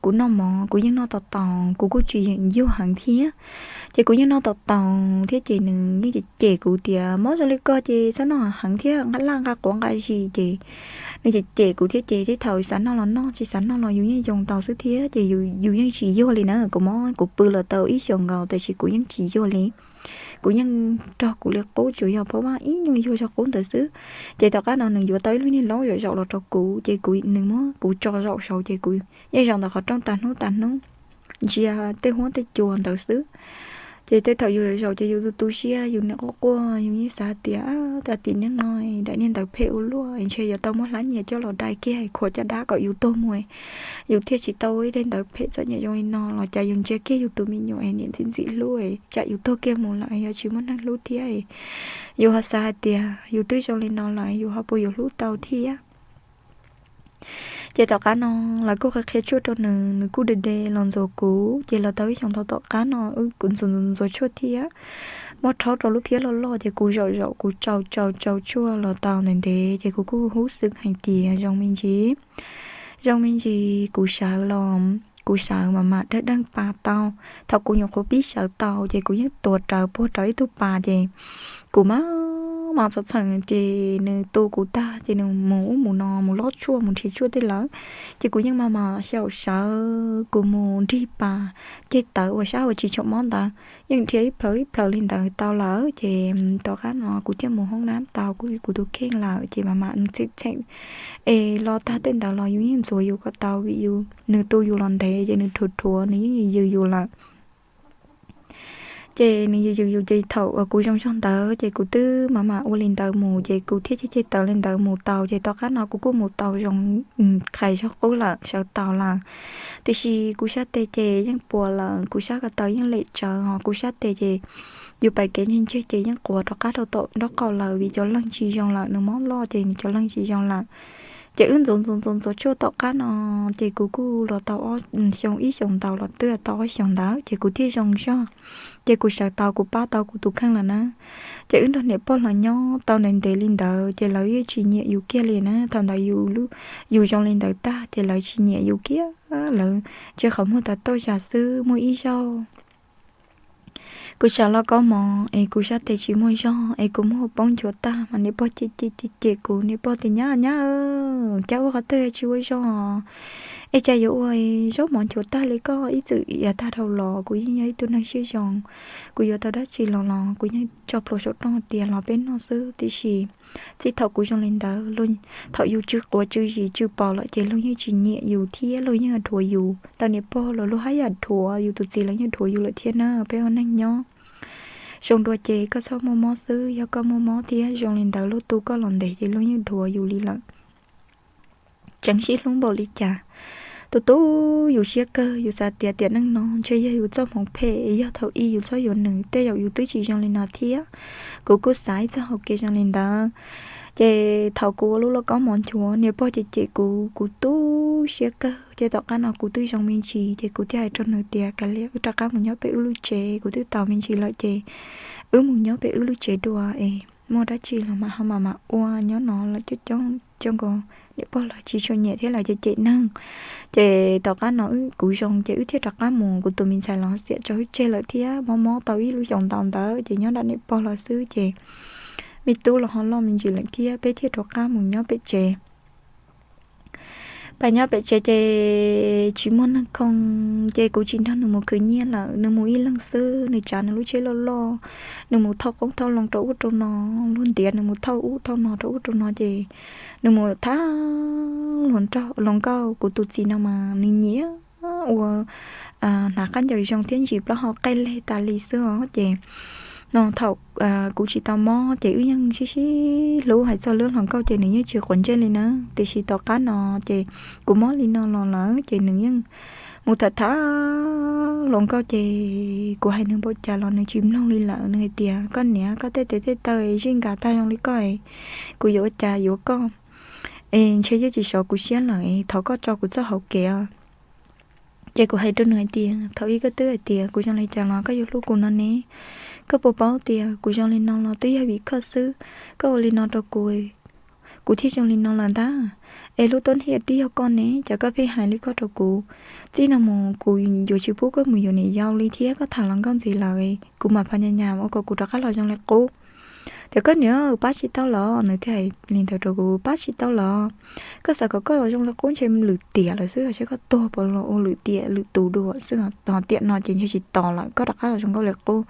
kuv noj mov kuv yeej noj tau taus, kuv kuj tsis yeem yuag heev thiab. Ces kuv yeej noj tau taus thiab ces nws yeej cem kuv tias, mob zoo li koj ces txhob noj heev thiab, nqa laj nqa quav nqa zis ces nws cem cem kuv thiab ces tej thaum xav noj los noj, tsis xav noj los yus yeej yoo tau xwb thiab ces yus yeej tsis yuag li na. Kuv mob kuv pw los tau ib xyoos nkaus tab sis kuv yeej tsis yuag li. Kuv yeej raug kuv li qub, tsuas yog pab vaj ib nyuag yuag zog qub ntawd xwb. Ces tom qab no nws yuav tau ib lub niag laub zaum zaum los rau kuv ces kuv, nws muab kuv tso zaum saud ces kuv yeej zaum ntawm qhov rooj tas hnub tas hnub, ntsia tej huab tej cua ntawd xwb. Ces tej thaum yus zaum ces yus tu tu siab, yus niam quaj quaj, yus yeej xav tias, tam sim neej no daim niag ntawv phem ua luaj, ntshe yuav tau muab hlab nyias coj los dai kiag khuam caj dab kom yus tuag mus, yus thiaj tsis tau ib daim ntawv phem txom nyem zoo li no los cas yus ntsia kiag yus tus me nyuam niam ntxim ntxim hlub, tsam yus tuag kiag mus lawm yog tsis muaj neeg hlub thiab, yus ho xav hais tias yus twb zoo li no lawm yus ho puas yuav hlub tau thiab. Ces tom qab no lawv kuj qhia qhia tshuaj rau nws, nws kuj de de los ntxuav kuv. Ces los tau ib xyoos tau tom qab no wb kuj ntxuav ntxuav tshuaj thiab, muab rhaub rau lub phiab loj loj ces kuv zaum zaum kuv tsau tsau tsau tshuaj los tau ntev ntev ces kuv kuj hub xwm hais tias zoo me ntsis, zoo me ntsis. Kuv sawv los kuv sawv mam mam dawb deeg pas tau. Thaum kuv nyuam qhuav pib sawv tau ces kuv yeej tuav rawv puag rawv ib tug pas ces kuv mam mam txom txheem ces nws tu kuv tag ces nws mus ub mus no mus lob tshuaj mus nrhiav tshuaj tej lawm. Ces kuv yeej mam mam xyaum sawv kuv mus nrig pas ceg tawv uas sab uas tsis tshua mob ntawd, yeej dhia ib plhaw ib plhaw li ntawd tau lawm ces tom qab no kuv thiaj mus hoob nab tau kuv tus kheej lawm ces mam mam txheem txheem es los tag tej ntawd los yus yeej ntxuav yus kom tau vim yus, nws tu yus los ntev ces nws dhuav dhuav nws yeej yws yws yus lawm. Ces nws yws yws yus ces thaum uas kuv zoo zog ntawd ces kuv twb mam mam ua li ntawd mus ces kuv thiaj ceg ceg tawv li ntawd mus tau ces tom qab no kuv kuj mus tau zoo, qhais zog qub lawm sawv tau lawm. Tiam sis kuv sab tes ces yeej puas lawm, kuv sab ko taw yeej lem tsawv os, kuv sab tes ces yus pais kev ntseg ntseg ces yeej quav rov qab rau tom nraub qaum lawm vim cov leeg tsis zoo lawm, nws mob loj ces nws cov leeg tsis zoo lawm. Ces wb ntxuav ntxuav ntxuav ntxuav tshuaj tom qab no ces kuv kuj los tau xyoo ib xyoos ntau los twb tau ob xyoos ntawd ces kuv thiaj zoo zog. Ces kuv sawv tau kuv pab tau kuv tus kheej lawm na. Ces wb nrog niam pog lawv nyob tau ntev ntev li ntawd ces lawv yeej tsis nyiam yus kiag li na. Thaum ntawd yus zoo li ntawd tag ces lawv tsis nyiam yus kiag, lawv ntsia qhov muag tas toj zas xwb. Muaj ib zaug kuv sawv los kaub mov es kuv sab tes tsis muaj zog es kuv muab hau poob nchuav tag mas niam pog cem cem cem cem kuv, niam pog tias, nyab nyab, cas ua qhov twg tsis ua zog es cas yuav ua zaub mov nchuav tag li koj ib txwm yav tag dhau los kuv yeej yog ib tug neeg siab zoo, kuv yuav tau dab tsi los los kuv yeej tso plhuav saum rooj tias los peb noj xwb. Tiam sis txij thaum kuv zoo li ntawd, thaum yus tsw quav tsw zis tsw pos lawm ces luag yeej tsis nyiam yus thiab luag yeej dhuav yus. Tau niam pog los luag haj yam dhuav, yus tus txiv los yeej dhuav yus lawm thiab na. Peb ua neeg nyob zoo dua ces koj txhob muaj mob xwb, yog koj muaj mob thiab zoo li ntawd luag tu koj los ntev ces luag yeej dhuav yus li lawm. Tseem sib hlub npaum li cas, tu tu yus siab kawg, yus xav tias tiam neej no ntshe yog yus txoj hmoov phem, yog thaum ub yus txhob yuav nws tej zaum yus twb tsis zoo li no thiab. Kuv kuj xav ib txoj hauv kev zoo li ntawd. Ces thaum kuv ua lub lauj kaub mov nchuav, niam pog cem cem kuv, kuv tu siab kawg. Ces tom qab no kuv twb zoo me ntsis ces kuv thiaj hais rau nws tias, kav liam, wb rov qab mus nyob peb wb lub tsev, kuv twb tau me ntsis lawm ces wb mus nyob peb wb lub tsev dua es muaj dab tsi los mam ho mam mam ua, nyob no lawm coob coob coob nkaus niam pog lawv tsis tshua nyiam thiab lawv cem cem neeg. Ces tom qab no kuv zoo ces wb thiaj rov qab mus, kuv tus me ntxhais los xiam tso wb tseg lawm thiab. Mob mob tau ib lub xyoos ntau ntawd ces nyob nram niam pog lawv xwb ces me tub los ho loj me ntsis lawm thiab, peb thiaj rov qab mus nyob pem tsev. Pab nyob pem tsev ces tsis muaj neeg khoo, ces kuv tsis nrog nws mus khwv nyiaj lawm, nws mus ib leeg xwb, nws tsav nws lub tsheb loj loj, nws mus thauj qoob thauj loo rau ub rau no, luag ntiav nws mus thauj ub thauj no rau ub rau no ces nws mus thab hluas nraug hluas nkauj, kuv tus txiv no mas nws nyiam ua hnav qab ncaws zoo thiab ntsis plaub hau qej leg tas li xwb os. Ces no thaum kuv tsis tau mob ces wb yeej sib sib hlub hais txog lub hluas nkauj ces nws yeej tsis quav ntsej li na. Tiam sis tom qab no ces kuv mob li no los lawm ces nws yeej mus tham tham hluas nkauj ces kuv hais nws npaum cas los nws tsis mloog li lawm. Nws hais tias, koj niam, koj tej tes tej taw zij nkas tag zoo li koj, kuv yuav ua cas yuav koj es ntshe yeej tsis sov kuv siab lawm, thov koj tso kuv txoj hauv kev os. Ces kuv hais rau nws hais tias, thaum ub koj twb hais tias kuv zoo li cas los koj yuav hlub kuv no ne. Koj puas paub tias kuv zoo li no los twb yog vim koj xwb. Koj ua li no rau kuv, kuv thiaj zoo li no lawm ntag. Es lub tuab hiam twb yog koj ne, cas koj pheej hais li koj rau kuv. Txij no mus kuv yuav tsis pub koj mus yuav niam yau li thiab, koj tham hluas nkauj ntxiv lawm, kuv mam pha nyas nyas ua kom kuv rov qab los zoo li qub. Tias, koj niam, pab tsis tau los? Nws thiaj hais li ntawd rau kuv, pab tsis tau los? Koj xav kom koj zoo li qub ntshe lwm tiam lawm xwb, seb koj tuag puas los ua lwm tiam lwm tus dua xwb. Tiam no ces ntshe tsis tos lawm, koj rov qab los zoo nkauj li qub.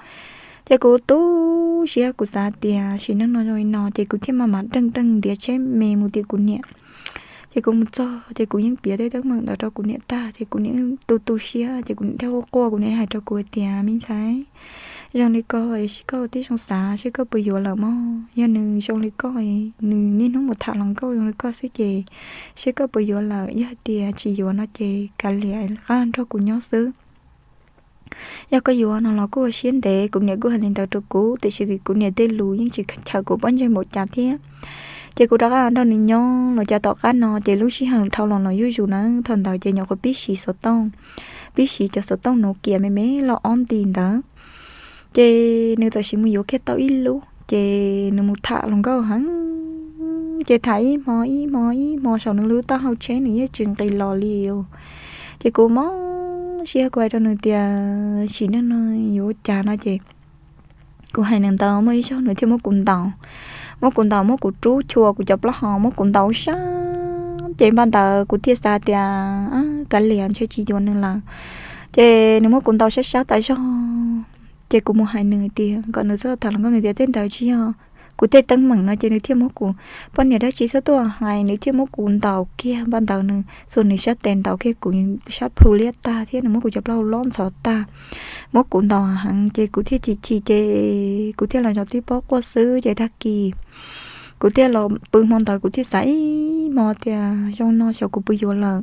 Ces kuv tu siab, kuv xav tias sim neej no zoo li no ces kuv thiaj maj mam deej deej ntiav tsheb me mus tim kuv niam. Ces kuv mus txog ces kuv yeej piav tej teeb meem ntawd rau kuv niam tag ces kuv niam tu tu siab ces kuv niam thiaj quaj quaj, kuv niam hais rau kuv hais tias, me ntxhais, zoo li koj es seb koj ua tib zoo xav seb koj puas yuav lawm mog. Yog nws zoo li koj, nws niaj hnub mus tham hluas nkauj zoo li koj xwb ces seb koj puas yuav lawm. Yog hais tias tsis yuav no ces kav liam, rov qab nrog kuv nyob xwb. Yog koj yuav no los kuj ua siab ntev. Kuv niam kuj hais li ntawd rau kuv, tiam sis kuv niam tej lus yeej tsis chaws kuv pob ntseg npaum cas thiab. Ces kuv rov qab nrog nws nyob los cas tom qab no ces lub sij hawm dhau los los zuj zus na, thaum ntawd ces nyuam qhuav pib siv xov tooj, pib siv cov xov tooj Nokia me me loj ob nti ntawd. Ces nws txawm sim mus yuav kiag tau ib lub, ces nws mus tham hluas nkauj heev, ces tham ib hmo ib hmo ib hmo saum nws lub taub hau tsheb nws yeej tsis nqis los li. Ces kuv mob siab, kuv hais rau nws tias, sim neej no yuav ua cas no ces kuv hais nws ntawd, muaj ib zaug nws thiaj muab kuv ntaus, muab kuv ntaus, muab kuv rub chua kuv cov plaub hau, muab kuv ntaus sab. Ces npaj ntawd kuv thiaj xav tias, kav liam, ntshe tsis yuav nws lawm. Ces nws muab kuv ntaus sab sab tas zog. Ces kuv mus hais nws tias kom nws txhob tham hluas nkauj, nws tias tej ntawd tsis yog kuv tej teeb meem no ces nws thiaj muab kuv, poj niam dab tsi txhob tuaj hais, nws thiaj muab kuv ntaus kiag. Npaj ntawd nws xuas nws sab tes ntaus kiag kuv sab plhu liab tag thiab nws muab kuv cov plaub hau lob ntxhov tag, muab kuv ntaus heev ces kuv thiaj chim chim ces kuv thiaj los zov tib pob quaj xwb. Ces tag kis kuv thiaj los pw, hmo ntawd kuv thiaj xav ib hmo tias zoo no xyov kuv puas yuav lawm.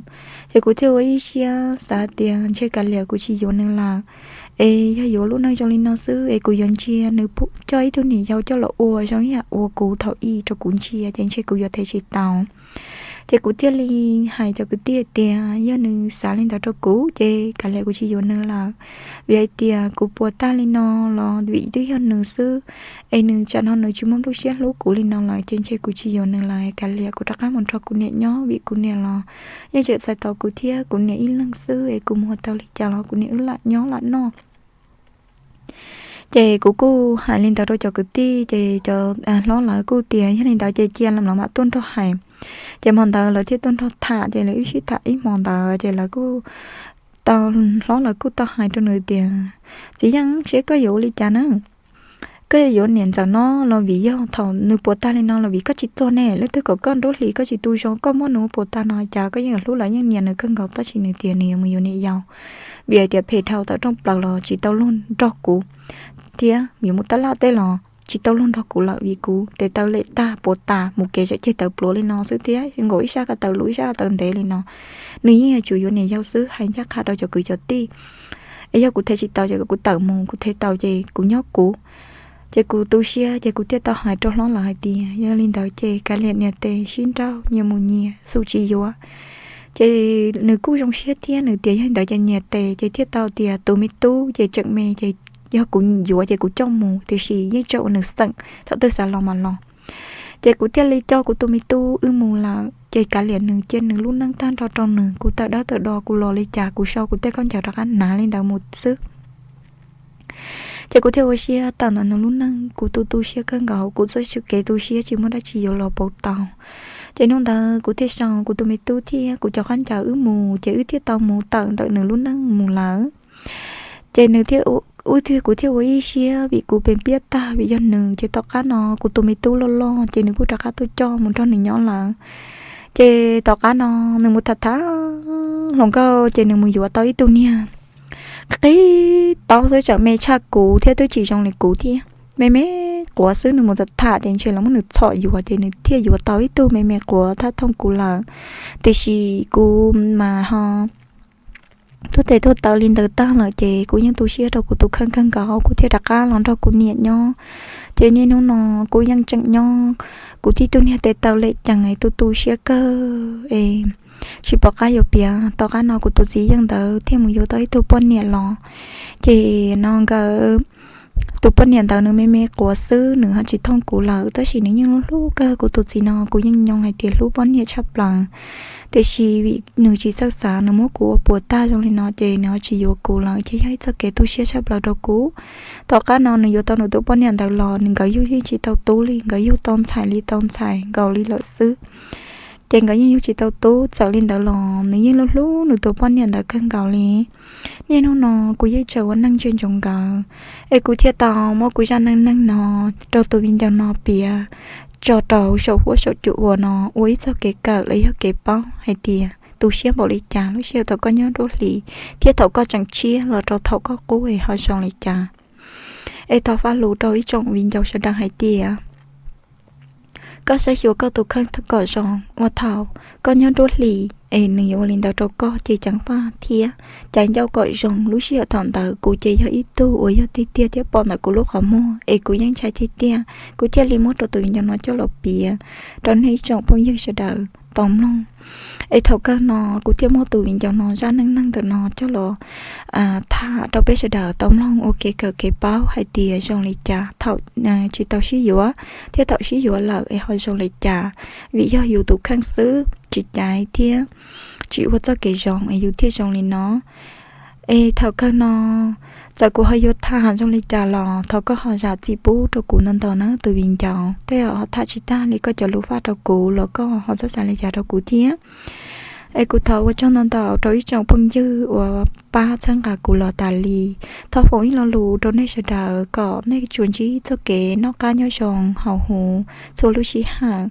Ces kuv thiaj ua ib siab xav tias ntshe kav liam, kuv tsis yuav nws lawm. Es yog yuav lub neej zoo li no xwb es kuv yuav ntsia nws coj ib tug niam yau coj los ua zoo ib yam ua kuv thaum ub rau kuv ntsia ces ntshe kuv yuav them tsis tau. Ces kuv thiaj li hais cov kwv tij tias yog nws xav li ntawd rau kuv ces kav liam, kuv tsis yuav nws lawm. Vim hais tias kuv puas tag li no los vim twb yog nws xwb. Es nws tsam no nws tsis muaj lub siab hlub kuv li no lawm ces ntshe kuv tsis yuav nws lawm, kav liam, kuv rov qab mus nrog kuv niam nyob, vim kuv niam los yeej tseem txhais tau kuv thiab kuv niam ib leeg xwb es kuv mus ua tau li cas los kuv niam wb lam nyob lam noj. Ces kuv kuj hais li ntawd rau cov kwv tij ces cov hlob lawv kuj tias yog li ntawd ces cia lawv mam tuaj nrog hais. Ces hmo ntawd lawv thiaj tuaj nrog tham ces lawv wb sib tham ib hmo ntawd ces lawv kuj tau, hlob lawv kuj tau hais rau nws tias, txiv Yeej, seb koj yuav ua li cas na? Koj yuav yuav niam ntxawm no los vim yog thaum nws puas tag li no los vim koj tsis tuag ne? Leej twg kom koj nruab hlis koj tsis tu zoo, koj muab nws ua puas tag no cas koj yeej hlub lawv, yeej nyiam nws kawg nkaus, tab sis nws tias nws yuav mus yuav niam yau, vim hais tias phem dhau tawm rooj plaws los tsis tau luag nrog kuv thiab, yuav mus tab laj tej los tsis tau luag nrog kuv lawm vim kuv tes taw lem tag puas tas mus kev tsam ceg tawv pluav li no xwb thiab, nkaus ib sab ko taw luv ib sab ko taw ntev li no. Nws yeej yuav tsum yuav niam yau xwb, hais ncaj qha rau cov kwv cov tij. Es yog kuv them tsis tau ces kuv tawm mus, kuv them tau ces kuv nyob kuv. Ces kuv tu siab ces kuv thiaj tau hais rau hlob lawv hais tias yog li ntawd ces kav liam, nias tes sib nrauj, nyias mus nyias, xum tsis yuav. Ces nws kuj zoo siab thiab, nws tias yog li ntawd ces nyias tes, ces thiaj tau tias tus me tub ces tseem me ces yog kuv yuav ces kuv coj mus, tiam sis yeej tseem ua nws xeem, thaum twg xav los mas los. Ces kuv thiaj li coj kuv tus me tub wb mus lawm, ces kav liam nws cia nws lub neej tag nrho rau nws, kuv tawm dab tawm do, kuv los li cas kuv sau kuv tej khaub ncaws rov qab hnav li ntawd mus xwb. Ces kuv thiaj ua siab tawm ntawm nws lub neej, kuv tu tu siab kawg nkaus, kuv txoj kev tu siab tsis muaj dab tsi yuav los pauv tau. Ces hnub ntawd kuv thiaj sau kuv tus me tub thiab kuv cov khaub ncaws wb mus, ces wb thiaj tau mus tawm ntawm nws lub neej mus lawm. Ces nws thiaj, wb thiaj, kuv thiaj ua ib siab vim kuv pes piab tag vim yog nws, ces tom qab no kuv tus me tub loj loj ces nws kuj rov qab tuaj coj mus nrog nws nyob lawm. Ces tom qab no nws mus tham tham hluas nkauj ces nws mus yuav tau ib tug niag qib taub xwb, tseem me tshaj kuv thiab twb tsis zoo li kuv thiab, me me quav xwb. Nws mus tham tham ces ntshe los muab nws txhom yuav ces nws thiaj yuav tau ib tug me me quav thaj thooj kuv lawm. Tiam sis kuv mas ho tuag tes tuag taw li ntawd tag lawm ces kuv yeej tu siab rau kuv tus kheej kawg nkaus, kuv thiaj rov qab los nrog kuv niam nyob. Ces niaj hnub no kuv yeej tseem nyob kuv tib tug niag tes taw lem cees es tu tu siab kawg es tsis pom qab yuav piav. Tom qab no kuv tus txiv yawg ntawd thiaj mus yuav tau ib tug poj niam los, ces no nkawd tus poj niam ntawd nws me me quav xwb, nws ho tsis thooj kuv lawm, tab sis nws yeej hlub hlub kawg kuv tus txiv no. Kuv yeej nyob hais tias hlub poj niam tshaj plaws, tiam sis vim nws tsis txawj xav, nws muab kuv ua puas tag zoo li no ces nws ho tsis yuav kuv lawm, ces yog ib txoj kev tu siab tshaj plaws rau kuv. Tom qab no nws yuav tau nws tus poj niam ntawd los, nws nkawd yug yeej tsis tau tub li, nkawd yug tau ntxhais li tau ntxhais nkaus li lawm xwb. Ces nkawd yeej yug tsis tau tub, txawm li ntawd los nws yeej hlub hlub nws tus poj niam ntawd kawg nkaus li. Niaj hnub no kuv yeej tseem ua neej ntsia ntsoov nkawd, es kuv thiaj tau muab kuv zaj neej neeg no rau tus viv ncaus no piav tso rau saum huab saum cua no ua ib txoj kev kawm los yog kev paub hais tias tu siab npaum li cas lub sij hawm thaum koj nyob nruab hlis thiab thaum koj tseem tshiab los rau thaum koj qub es ho zoo li cas. Es thov faj lus rau ib tsoom viv ncaus sawv daws hais tias koj saib xyuas koj tus kheej kom zoo, ua thaum koj nyob nruab hlis es nws yuav ua li ntawd rau koj ces ceev faj thiab caiv ncauj kom zoo. Lub sij hawm thaum ntawd kuv ces yog ib tug uas yog tiag tiag thiab pom ntawm kuv lub qhov muag, es kuv yeej ntshai tiag tiag, kuv thiaj li muab rau tus viv ncaus no coj los piav rau nej ib tsoom phooj ywg sawv daws tau mloog. Es thaum kawg no kuv thiaj muab tus viv ncaus no zaj neej neeg ntawm no coj los tham rau peb sawv daws tau mloog ua kev kawm kev paub hais tias zoo li cas thaum tsis tau sib yuav thiab thaum sib yuav lawm es ho zoo li cas. Vim yog yus tus kheej xwb tsis caiv thiab tsis ua txoj kev zoo es yus thiaj zoo li no. Es thaum kawg no txawm kuv ho yuav tham zoo li cas los thov koj ho zam txim pub rau kuv ntau ntau na tus viv ncaus, tej zaum ho tham tsis tag li koj cov lus faj rau kuv los koj ho txhob xav li cas rau kuv thiab. Es kuv thov ua tsaug ntau ntau rau ib tsoom phooj ywg uas pab txhawb nqa kuv los tas li. Thov foom ib lo lus rau nej sawv daws kom nej tsuas ntsib txoj kev noj qab nyob zoo hauv huv txhua lub sij hawm.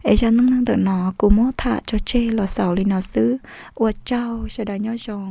Es zaj neej neeg ntawm no kuv muab tham tso tseg los xaus li no xwb. Ua tsaug, sawv daws nyob zoo.